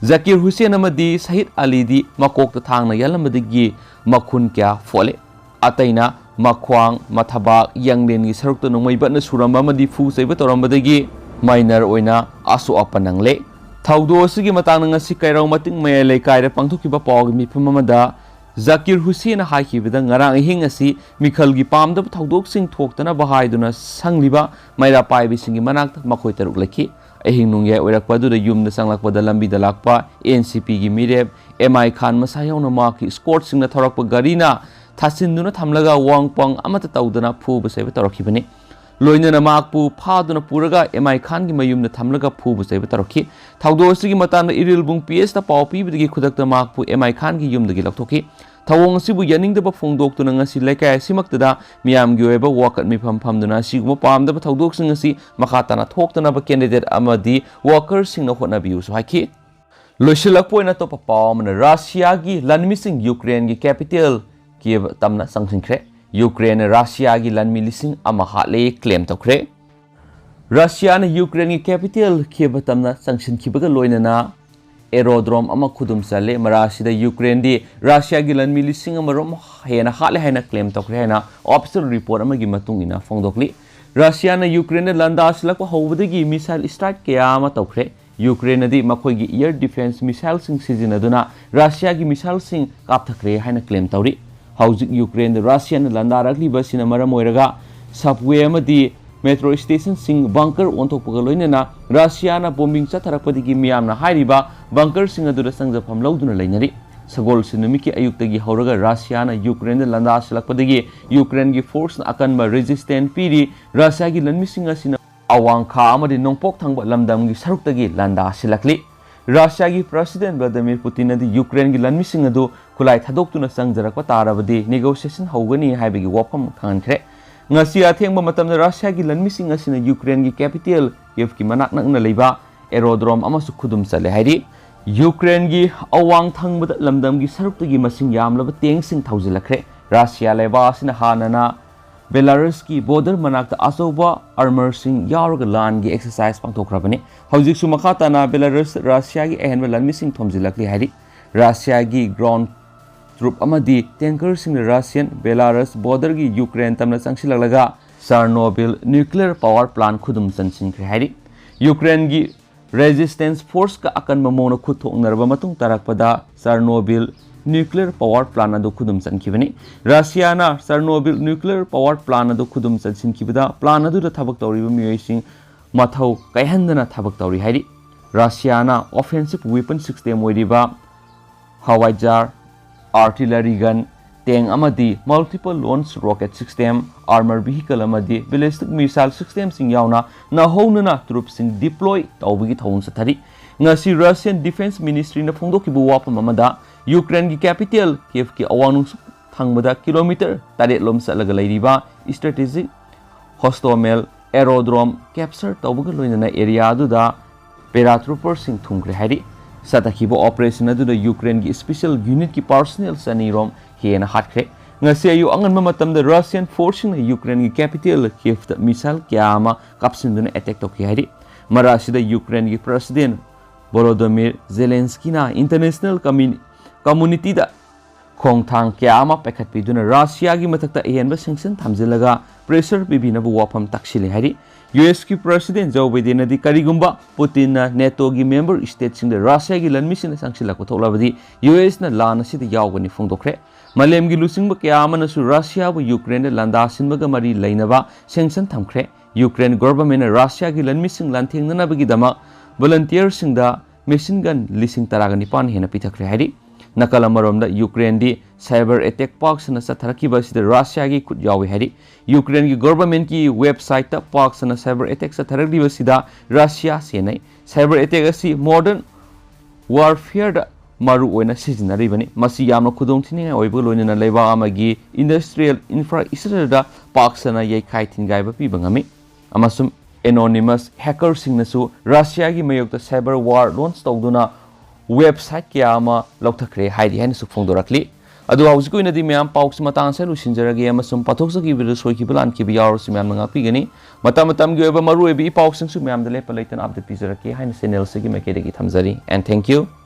ꯖꯀꯤꯔ ꯍꯨꯁꯦꯟ ꯑꯃꯗꯤ ꯁꯍꯤꯗ ꯑꯂꯤꯗꯤ ꯃꯀꯣꯛꯇ ꯊꯥꯡꯅ ꯌꯥꯜꯂꯝꯕꯗꯒꯤ ꯃꯈꯨꯟ ꯀꯌꯥ ꯐꯣꯠꯂꯦ꯫ ꯑꯇꯩꯅ ꯃꯈ꯭ꯋꯥꯡ, ꯃꯊꯕꯥꯛ, ꯌꯥꯡꯂꯦꯟꯒꯤ ꯁꯔꯨꯛꯇ ꯅꯣꯡꯃꯩ ꯕꯠꯅ ꯁꯨꯔꯝꯕ ꯑꯃꯗꯤ ꯐꯨ ꯆꯩꯕ ꯇꯧꯔꯝꯕꯗꯒꯤ ꯃꯥꯏꯅꯔ ꯑꯣꯏꯅ ꯑꯁꯣꯛ ꯑꯄꯟ ꯅꯪꯂꯦ꯫ ꯊꯧꯗꯣꯛ ꯑꯁꯤꯒꯤ ꯃꯇꯥꯡꯗ ꯉꯁꯤ ꯀꯩꯔꯥꯎ ꯃꯇꯤꯡ ꯃꯌꯥꯏ ꯂꯩꯀꯥꯏꯗ ꯄꯥꯡꯊꯣꯛꯈꯤꯕ ꯄꯥꯎꯒꯤ ꯃꯤꯐꯝ ꯑꯃꯗ ꯖꯀꯤꯔ ꯍꯨꯁꯦꯟꯅ ꯍꯥꯏꯈꯤꯕꯗ, ꯉꯔꯥꯡ ꯑꯍꯤꯡ ꯑꯁꯤ ꯃꯤꯈꯜꯒꯤ ꯄꯥꯝꯗꯕ ꯊꯧꯗꯣꯛꯁꯤꯡ ꯊꯣꯛꯇꯅꯕ ꯍꯥꯏꯗꯨꯅ ꯁꯪꯂꯤꯕ ꯃꯩꯔꯥ ꯄꯥꯏꯕꯤꯁꯤꯡꯒꯤ ꯃꯅꯥꯛꯇ ꯃꯈꯣꯏ ꯇꯔꯨꯛ ꯂꯩꯈꯤ꯫ ꯑꯍꯤꯡ ꯅꯣꯡꯌꯥꯏ ꯑꯣꯏꯔꯛꯄ ꯑꯗꯨꯗ ꯌꯨꯝꯗ ꯆꯪꯂꯛꯄꯗ ꯂꯝꯕꯤꯗ ꯂꯥꯛꯄ ꯑꯦꯟ ꯁꯤ ꯄꯤꯒꯤ ꯃꯤꯔꯦꯞ ꯑꯦꯝ ꯑꯥꯏ ꯈꯥꯟ ꯃꯁꯥ ꯌꯥꯎꯅ ꯃꯍꯥꯛꯀꯤ ꯏꯁꯀꯣꯔꯠꯁꯤꯡꯅ ꯊꯧꯔꯛꯄ ꯒꯥꯔꯤꯅ ꯊꯥꯁꯤꯟꯗꯨꯅ ꯊꯝꯂꯒ ꯋꯥꯡ ꯄꯥꯡ ꯑꯃꯠꯇ ꯇꯧꯗꯅ ꯐꯨꯕ ꯆꯩꯕ ꯇꯧꯔꯛꯈꯤꯕꯅꯤ꯫ ꯂꯣꯏꯅꯅ ꯃꯍꯥꯛꯄꯨ ꯐꯥꯗꯨꯅ ꯄꯨꯔꯒ ꯑꯦꯝ ꯑꯥꯏ ꯈꯥꯟꯒꯤ ꯃꯌꯨꯝꯗ ꯊꯝꯂꯒ ꯐꯨꯕ ꯆꯩꯕ ꯇꯧꯔꯛꯈꯤ꯫ ꯊꯧꯗꯣꯛ ꯑꯁꯤꯒꯤ ꯃꯇꯥꯡꯗ ꯏꯔꯤꯜꯕꯨꯡ ꯄꯤ ꯑꯦꯁꯇ ꯄꯥꯎ ꯄꯤꯕꯗꯒꯤ ꯈꯨꯗꯛꯇ ꯃꯍꯥꯛꯄꯨ ꯑꯦꯝ ꯑꯥꯏ ꯈꯥꯟꯒꯤ ꯌꯨꯝꯗꯒꯤ ꯂꯧꯊꯣꯛꯈꯤ꯫ ꯊꯧꯑꯣꯡ ꯑꯁꯤꯕꯨ ꯌꯥꯅꯤꯡꯗꯕ ꯐꯣꯡꯗꯣꯛꯇꯨꯅ ꯉꯁꯤ ꯂꯩꯀꯥꯏ ꯑꯁꯤꯃꯛꯇꯗ ꯃꯤꯌꯥꯝꯒꯤ ꯑꯣꯏꯕ ꯋꯥꯀꯠ ꯃꯤꯐꯝ ꯐꯝꯗꯨꯅ ꯑꯁꯤꯒꯨꯝꯕ ꯄꯥꯝꯗꯕ ꯊꯧꯗꯣꯛꯁꯤꯡ ꯑꯁꯤ ꯃꯈꯥ ꯇꯥꯅ ꯊꯣꯛꯇꯅꯕ ꯀꯦꯟꯗꯤꯗꯦꯠ ꯑꯃꯗꯤ ꯋꯥꯀꯔꯁꯤꯡꯅ ꯍꯣꯠꯅꯕꯤꯌꯨꯁꯨ ꯍꯥꯏꯈꯤ꯫ ꯂꯣꯏꯁꯤꯜꯂꯛꯄ ꯑꯣꯏꯅ ꯑꯇꯣꯞꯄ ꯄꯥꯎ ꯑꯃꯅ, ꯔꯁꯤꯌꯥꯒꯤ ꯂꯥꯟꯃꯤꯁꯤꯡ ꯌꯨꯀ꯭ꯔꯦꯟꯒꯤ ꯀꯦꯄꯤꯇꯦꯜ ꯀꯤꯌꯦꯚ ꯇꯝꯅ ꯆꯪꯁꯤꯟꯈ꯭ꯔꯦ꯫ ꯌꯨꯀ꯭ꯔꯦꯟꯅ ꯔꯁꯤꯌꯥꯒꯤ ꯂꯥꯟꯃꯤ ꯂꯤꯁꯤꯡ ꯑꯃ ꯍꯥꯠꯂꯦ ꯀ꯭ꯂꯦꯝ ꯇꯧꯈ꯭ꯔꯦ꯫ ꯔꯁꯤꯌꯥꯅ ꯌꯨꯀ꯭ꯔꯦꯟꯒꯤ ꯀꯦꯄꯤꯇꯦꯜ ꯀꯤꯌꯦꯚ ꯇꯝꯅ ꯆꯪꯁꯤꯟꯈꯤꯕꯒ ꯂꯣꯏꯅꯅ ꯑꯦꯔꯣꯗ꯭ꯔꯣꯝ ꯑꯃ ꯈꯨꯗꯨꯝ ꯆꯜꯂꯦ꯫ ꯃꯔꯥꯁꯤꯗ ꯌꯨꯀ꯭ꯔꯦꯟꯗꯤ ꯔꯁꯤꯌꯥꯒꯤ ꯂꯥꯟꯃꯤ ꯂꯤꯁꯤꯡ ꯑꯃꯔꯣꯝ ꯍꯦꯟꯅ ꯍꯥꯠꯂꯦ ꯍꯥꯏꯅ ꯀ꯭ꯂꯦꯝ ꯇꯧꯈ꯭ꯔꯦ ꯍꯥꯏꯅ ꯑꯣꯐꯤꯁꯤꯌꯦꯜ ꯔꯤꯄꯣꯔꯠ ꯑꯃꯒꯤ ꯃꯇꯨꯡ ꯏꯟꯅ ꯐꯣꯡꯗꯣꯛꯂꯤ꯫ ꯔꯁꯤꯌꯥꯅ ꯌꯨꯀ꯭ꯔꯦꯟꯗ ꯂꯥꯟꯗꯥꯁꯤꯜꯂꯛꯄ ꯍꯧꯕꯗꯒꯤ ꯃꯤꯁꯥꯏꯜ ꯁ꯭ꯇ꯭ꯔꯥꯏꯛ ꯀꯌꯥ ꯑꯃ ꯇꯧꯈ꯭ꯔꯦ꯫ ꯌꯨꯀ꯭ꯔꯦꯟꯅꯗꯤ ꯃꯈꯣꯏꯒꯤ ꯏꯌꯔ ꯗꯤꯐꯦꯟꯁ ꯃꯤꯁꯥꯏꯜꯁꯤꯡ ꯁꯤꯖꯤꯟꯅꯗꯨꯅ ꯔꯁꯤꯌꯥꯒꯤ ꯃꯤꯁꯥꯏꯜꯁꯤꯡ ꯀꯥꯞꯊꯈ꯭ꯔꯦ ꯍꯥꯏꯅ ꯀ꯭ꯂꯦꯝ ꯇꯧꯔꯤ꯫ ꯍꯧꯖꯤꯛ ꯌꯨꯀ꯭ꯔꯦꯟꯗ ꯔꯁꯤꯌꯥꯅ ꯂꯥꯟꯗꯥꯔꯛꯂꯤꯕ ꯑꯁꯤꯅ ꯃꯔꯝ ꯑꯣꯏꯔꯒ ꯁꯕꯋꯦ ꯑꯃꯗꯤ ꯃꯦꯇ꯭ꯔꯣ ꯁ꯭ꯇꯦꯁꯟꯁꯤꯡ ꯕꯪꯀꯔ ꯑꯣꯟꯊꯣꯛꯄꯒ ꯂꯣꯏꯅꯅ ꯔꯁꯤꯌꯥꯅ ꯕꯣꯝꯕꯤꯡ ꯆꯠꯊꯔꯛꯄꯗꯒꯤ ꯃꯤꯌꯥꯝꯅ ꯍꯥꯏꯔꯤꯕ ꯕꯪꯀꯔꯁꯤꯡ ꯑꯗꯨꯗ ꯆꯪꯖꯐꯝ ꯂꯧꯗꯨꯅ ꯂꯩꯅꯔꯤ꯫ ꯁꯒꯣꯜꯁꯦꯟ ꯅꯨꯃꯤꯠꯀꯤ ꯑꯌꯨꯛꯇꯒꯤ ꯍꯧꯔꯒ ꯔꯁꯤꯌꯥꯅ ꯌꯨꯀ꯭ꯔꯦꯟꯗ ꯂꯥꯟꯗꯥꯁꯤꯜꯂꯛꯄꯗꯒꯤ ꯌꯨꯀ꯭ꯔꯦꯟꯒꯤ ꯐꯣꯔꯁꯅ ꯑꯀꯟꯕ ꯔꯦꯖꯤꯁꯇꯦꯟꯁ ꯄꯤꯔꯤ꯫ ꯔꯁꯤꯌꯥꯒꯤ ꯂꯥꯟꯃꯤꯁꯤꯡ ꯑꯁꯤꯅ ꯑꯋꯥꯡ ꯈꯥ ꯑꯃꯗꯤ ꯅꯣꯡꯄꯣꯛ ꯊꯪꯕ ꯂꯝꯗꯝꯒꯤ ꯁꯔꯨꯛꯇꯒꯤ ꯂꯥꯟꯗꯥꯁꯤꯜꯂꯛꯂꯤ꯫ ꯔꯁꯤꯌꯥꯒꯤ ꯄ꯭ꯔꯁꯤꯗꯦꯟ ꯚ꯭ꯂꯥꯗꯤꯃꯤꯔ ꯄꯨꯇꯤꯟꯅꯗꯤ ꯌꯨꯀ꯭ꯔꯦꯟꯒꯤ ꯂꯥꯟꯃꯤꯁꯤꯡ ꯑꯗꯨ ꯈꯨꯠꯂꯥꯏ ꯊꯥꯗꯣꯛꯇꯨꯅ ꯆꯪꯖꯔꯛꯄ ꯇꯥꯔꯕꯗꯤ ꯅꯦꯒꯣꯁꯤꯌꯦꯁꯟ ꯍꯧꯒꯅꯤ ꯍꯥꯏꯕꯒꯤ ꯋꯥꯐꯝ ꯈꯪꯍꯟꯈ꯭ꯔꯦ꯫ ꯉꯁꯤ ꯑꯊꯦꯡꯕ ꯃꯇꯝꯗ ꯔꯁꯤꯌꯥꯒꯤ ꯂꯟꯃꯤꯁꯤꯡ ꯑꯁꯤꯅ ꯌꯨꯀ꯭ꯔꯦꯟꯒꯤ capital Kyiv ꯀꯤ ꯃꯅꯥꯛ ꯅꯛꯅ ꯂꯩꯕ aerodrome ꯑꯃꯁꯨ ꯈꯨꯗꯨꯝ ꯆꯜꯂꯦ ꯍꯥꯏꯔꯤ꯫ ꯌꯨꯀ꯭ꯔꯦꯟꯒꯤ ꯑꯋꯥꯡ ꯊꯪꯕꯗ ꯂꯝꯗꯝꯒꯤ ꯁꯔꯨꯛꯇꯒꯤ ꯃꯁꯤꯡ ꯌꯥꯝꯂꯕ tank ꯁꯤꯡ ꯊꯧꯖꯤꯜꯂꯛꯈ꯭ꯔꯦ꯫ ꯔꯁꯤꯌꯥ ꯂꯩꯕꯥꯛ ꯑꯁꯤꯅ ꯍꯥꯟꯅꯅ Belarus ꯀꯤ border ꯃꯅꯥꯛꯇ ꯑꯆꯧꯕ armor ꯁꯤꯡ ꯌꯥꯎꯔꯒ ꯂꯥꯟꯒꯤ exercise ꯄꯥꯡꯊꯣꯛꯈ꯭ꯔꯕꯅꯤ꯫ ꯍꯧꯖꯤꯛꯁꯨ ꯃꯈꯥ ꯇꯥꯅ Belarus ꯔꯁꯤꯌꯥꯒꯤ ꯑꯍꯦꯟꯕ ꯂꯟꯃꯤꯁꯤꯡ ꯊꯣꯝꯖꯤꯜꯂꯛꯂꯤ ꯍꯥꯏꯔꯤ꯫ ꯔꯁꯤꯌꯥꯒꯤ ground troop ꯑꯃꯗꯤ tanker ꯁꯤꯡꯅ Russian Belarus border ꯒꯤ ꯌꯨꯀ꯭ꯔꯦꯟ ꯇꯝꯅ ꯆꯪꯁꯤꯜꯂꯛꯂꯒ Chernobyl nuclear power plant ꯈꯨꯗꯨꯝ ꯆꯟꯁꯤꯟꯈ꯭ꯔꯦ ꯍꯥꯏꯔꯤ꯫ ꯌꯨꯀ꯭ꯔꯦꯟꯒꯤ resistance force ꯀ ꯑꯀꯟꯕ ꯃꯑꯣꯡꯗ ꯈꯨꯠ ꯊꯣꯛꯅꯔꯕ ꯃꯇꯨꯡ ꯇꯥꯔꯛꯄꯗ Chernobyl nuclear power plant ꯑꯗꯨ ꯈꯨꯗꯨꯝ ꯆꯟꯈꯤꯕꯅꯤ꯫ ꯔꯁꯤꯌꯥꯅ Chernobyl nuclear power plant ꯑꯗꯨ ꯈꯨꯗꯨꯝ ꯆꯟꯁꯤꯟꯈꯤꯕꯗ plant ꯑꯗꯨꯗ ꯊꯕꯛ ꯇꯧꯔꯤꯕ ꯃꯤꯑꯣꯏꯁꯤꯡ ꯃꯊꯧ ꯀꯥꯏꯍꯟꯗꯅ ꯊꯕꯛ ꯇꯧꯔꯤ ꯍꯥꯏꯔꯤ꯫ ꯔꯁꯤꯌꯥꯅ offensive weapon system ꯑꯣꯏꯔꯤꯕ howitzer, artillery gun, tank ꯑꯃꯗꯤ multiple launch rocket system, armor vehicle ꯑꯃꯗꯤ ballistic missile system ꯁꯤꯡ ꯌꯥꯎꯅ ꯅꯧꯍꯧꯅꯅ troop ꯁꯤꯡ deploy ꯇꯧꯕꯒꯤ ꯊꯧꯑꯣꯡ ꯆꯠꯊꯔꯤ꯫ ꯉꯁꯤ Russian Defense Ministry ꯅ ꯐꯣꯡꯗꯣꯛꯈꯤꯕ ꯋꯥꯐꯝ ꯑꯃꯗ ꯌꯨꯀ꯭ꯔꯦꯟꯒꯤ capital Kyiv ꯀꯤ ꯑꯋꯥꯡ ꯅꯣꯡꯆꯨꯞ ꯊꯪꯕꯗ kilometre ꯇꯔꯦꯠ ꯂꯣꯝ ꯆꯠꯂꯒ ꯂꯩꯔꯤꯕ strategic Hostomel aerodrome capture ꯇꯧꯕꯒ ꯂꯣꯏꯅꯅ area ꯑꯗꯨꯗ paratrooper ꯁꯤꯡ ꯊꯨꯡꯈ꯭ꯔꯦ ꯍꯥꯏꯔꯤ꯫ ꯆꯠꯊꯈꯤꯕ operation ꯑꯗꯨꯗ ꯌꯨꯀ꯭ꯔꯦꯟꯒꯤ special unit ꯀꯤ personnel ꯆꯅꯤ ꯔꯣꯝ ꯍꯦꯟꯅ ꯍꯥꯠꯈ꯭ꯔꯦ꯫ ꯉꯁꯤ ꯑꯌꯨꯛ ꯑꯉꯟꯕ ꯃꯇꯝꯗ Russian force ꯁꯤꯡꯅ ꯌꯨꯀ꯭ꯔꯦꯟꯒꯤ capital Kyiv ꯇ missile ꯀꯌꯥ ꯑꯃ ꯀꯥꯞꯁꯤꯟꯗꯨꯅ attack ꯇꯧꯈꯤ ꯍꯥꯏꯔꯤ꯫ ꯃꯔꯛ ꯑꯁꯤꯗ ꯌꯨꯀ꯭ꯔꯦꯟꯒꯤ President Volodymyr Zelensky ꯅ international commun-, community ꯗ ꯈꯣꯡꯊꯥꯡ ꯀꯌꯥ ꯑꯃ ꯄꯥꯏꯈꯠꯄꯤꯗꯨꯅ ꯔꯁꯤꯌꯥꯒꯤ ꯃꯊꯛꯇ ꯑꯍꯦꯟꯕ sanction ꯊꯝꯖꯤꯜꯂꯒ pressure ꯄꯤꯕꯤꯅꯕ ꯋꯥꯐꯝ ꯇꯥꯛꯁꯤꯜꯂꯤ ꯍꯥꯏꯔꯤ꯫ ꯌꯨ ꯑꯦꯁ ꯀꯤ President Joe Biden ꯅꯗꯤ ꯀꯔꯤꯒꯨꯝꯕ ꯄꯨꯇꯤꯟꯅ ꯅꯦꯇꯣꯒꯤ member state ꯁꯤꯡꯗ ꯔꯁꯤꯌꯥꯒꯤ ꯂꯟꯃꯤꯁꯤꯡꯅ ꯆꯪꯁꯤꯜꯂꯛꯄ ꯊꯣꯛꯂꯕꯗꯤ ꯌꯨ ꯑꯦꯁ ꯅ ꯂꯥꯟ ꯑꯁꯤꯗ ꯌꯥꯎꯒꯅꯤ ꯐꯣꯡꯗꯣꯛꯈ꯭ꯔꯦ꯫ ꯃꯥꯂꯦꯝꯒꯤ ꯂꯨꯆꯤꯡꯕ ꯀꯌꯥ ꯑꯃꯅꯁꯨ ꯔꯁꯤꯌꯥꯕꯨ ꯌꯨꯀ꯭ꯔꯦꯟꯗ ꯂꯥꯟꯗꯥꯁꯤꯟꯕꯒ ꯃꯔꯤ ꯂꯩꯅꯕ sanction ꯊꯝꯈ꯭ꯔꯦ꯫ ꯌꯨꯀ꯭ꯔꯦꯟ government ꯅ ꯔꯁꯤꯌꯥꯒꯤ ꯂꯟꯃꯤꯁꯤꯡ ꯂꯥꯟꯊꯦꯡꯅꯅꯕꯒꯤꯗꯃꯛ volunteer ꯁꯤꯡꯗ machine gun ꯂꯤꯁꯤꯡ ꯇꯔꯥꯒ ꯅꯤꯄꯥꯟ ꯍꯦꯟꯅ ꯄꯤꯊꯈ꯭ꯔꯦ ꯍꯥꯏꯔꯤ꯫ ꯅꯥꯀꯜ ꯑꯃꯔꯣꯝꯗ ꯌꯨꯀ꯭ꯔꯦꯟꯗꯤ cyber attack ꯄꯥꯛ ꯁꯟꯅ ꯆꯠꯊꯔꯛꯈꯤꯕ ꯑꯁꯤꯗ ꯔꯁꯤꯌꯥꯒꯤ ꯈꯨꯠ ꯌꯥꯎꯏ ꯍꯥꯏꯔꯤ꯫ ꯌꯨꯀ꯭ꯔꯦꯟꯒꯤ government ꯀꯤ website ꯇ ꯄꯥꯛ ꯁꯟꯅ cyber attack ꯆꯠꯊꯔꯛꯂꯤꯕ ꯑꯁꯤꯗ ꯔꯁꯤꯌꯥ ꯁꯦꯟꯅꯩ꯫ Cyber attack ꯑꯁꯤ modern warfare ꯗ ꯃꯔꯨ ꯑꯣꯏꯅ ꯁꯤꯖꯤꯟꯅꯔꯤꯕꯅꯤ꯫ ꯃꯁꯤ ꯌꯥꯝꯅ ꯈꯨꯗꯣꯡꯊꯤꯅꯤꯡꯉꯥꯏ ꯑꯣꯏꯕꯒ ꯂꯣꯏꯅꯅ ꯂꯩꯕꯥꯛ ꯑꯃꯒꯤ industrial infrastructure ꯗ ꯄꯥꯛ ꯁꯟꯅ ꯌꯩꯈꯥꯏ ꯊꯤꯟꯒꯥꯏꯕ ꯄꯤꯕ ꯉꯝꯃꯤ꯫ ꯑꯃꯁꯨꯡ anonymous hacker ꯁꯤꯡꯅꯁꯨ ꯔꯁꯤꯌꯥꯒꯤ ꯃꯥꯌꯣꯛꯇ cyber war launch ꯇꯧꯗꯨꯅ website ꯀꯌꯥ ꯑꯃ ꯂꯧꯊꯈ꯭ꯔꯦ ꯍꯥꯏꯔꯤ ꯍꯥꯏꯅꯁꯨ ꯐꯣꯡꯗꯣꯔꯛꯂꯤ꯫ ꯑꯗꯨ ꯍꯧꯖꯤꯛꯀꯤ ꯑꯣꯏꯅꯗꯤ ꯃꯌꯥꯝ ꯄꯥꯎꯁꯤ ꯃꯇꯥꯡ ꯑꯁꯤꯗ ꯂꯣꯏꯁꯤꯟꯖꯔꯒꯦ ꯑꯃꯁꯨꯡ ꯄꯥꯊꯣꯛꯆꯈꯤꯕꯗ ꯁꯣꯏꯈꯤꯕ ꯂꯥꯟꯈꯤꯕ ꯌꯥꯎꯔꯁꯨ ꯃꯌꯥꯝꯅ ꯉꯥꯛꯄꯤꯒꯅꯤ꯫ ꯃꯇꯝ ꯃꯇꯝꯒꯤ ꯑꯣꯏꯕ ꯃꯔꯨꯑꯣꯏꯕ ꯏ ꯄꯥꯎꯁꯤꯡꯁꯨ ꯃꯌꯥꯝꯗ ꯂꯦꯞꯄ ꯂꯩꯇꯅ update ꯄꯤꯖꯔꯛꯀꯦ ꯍꯥꯏꯅ channel ꯑꯁꯤꯒꯤ ꯃꯥꯏꯀꯩꯗꯒꯤ ꯊꯝꯖꯔꯤ꯫ And thank you꯫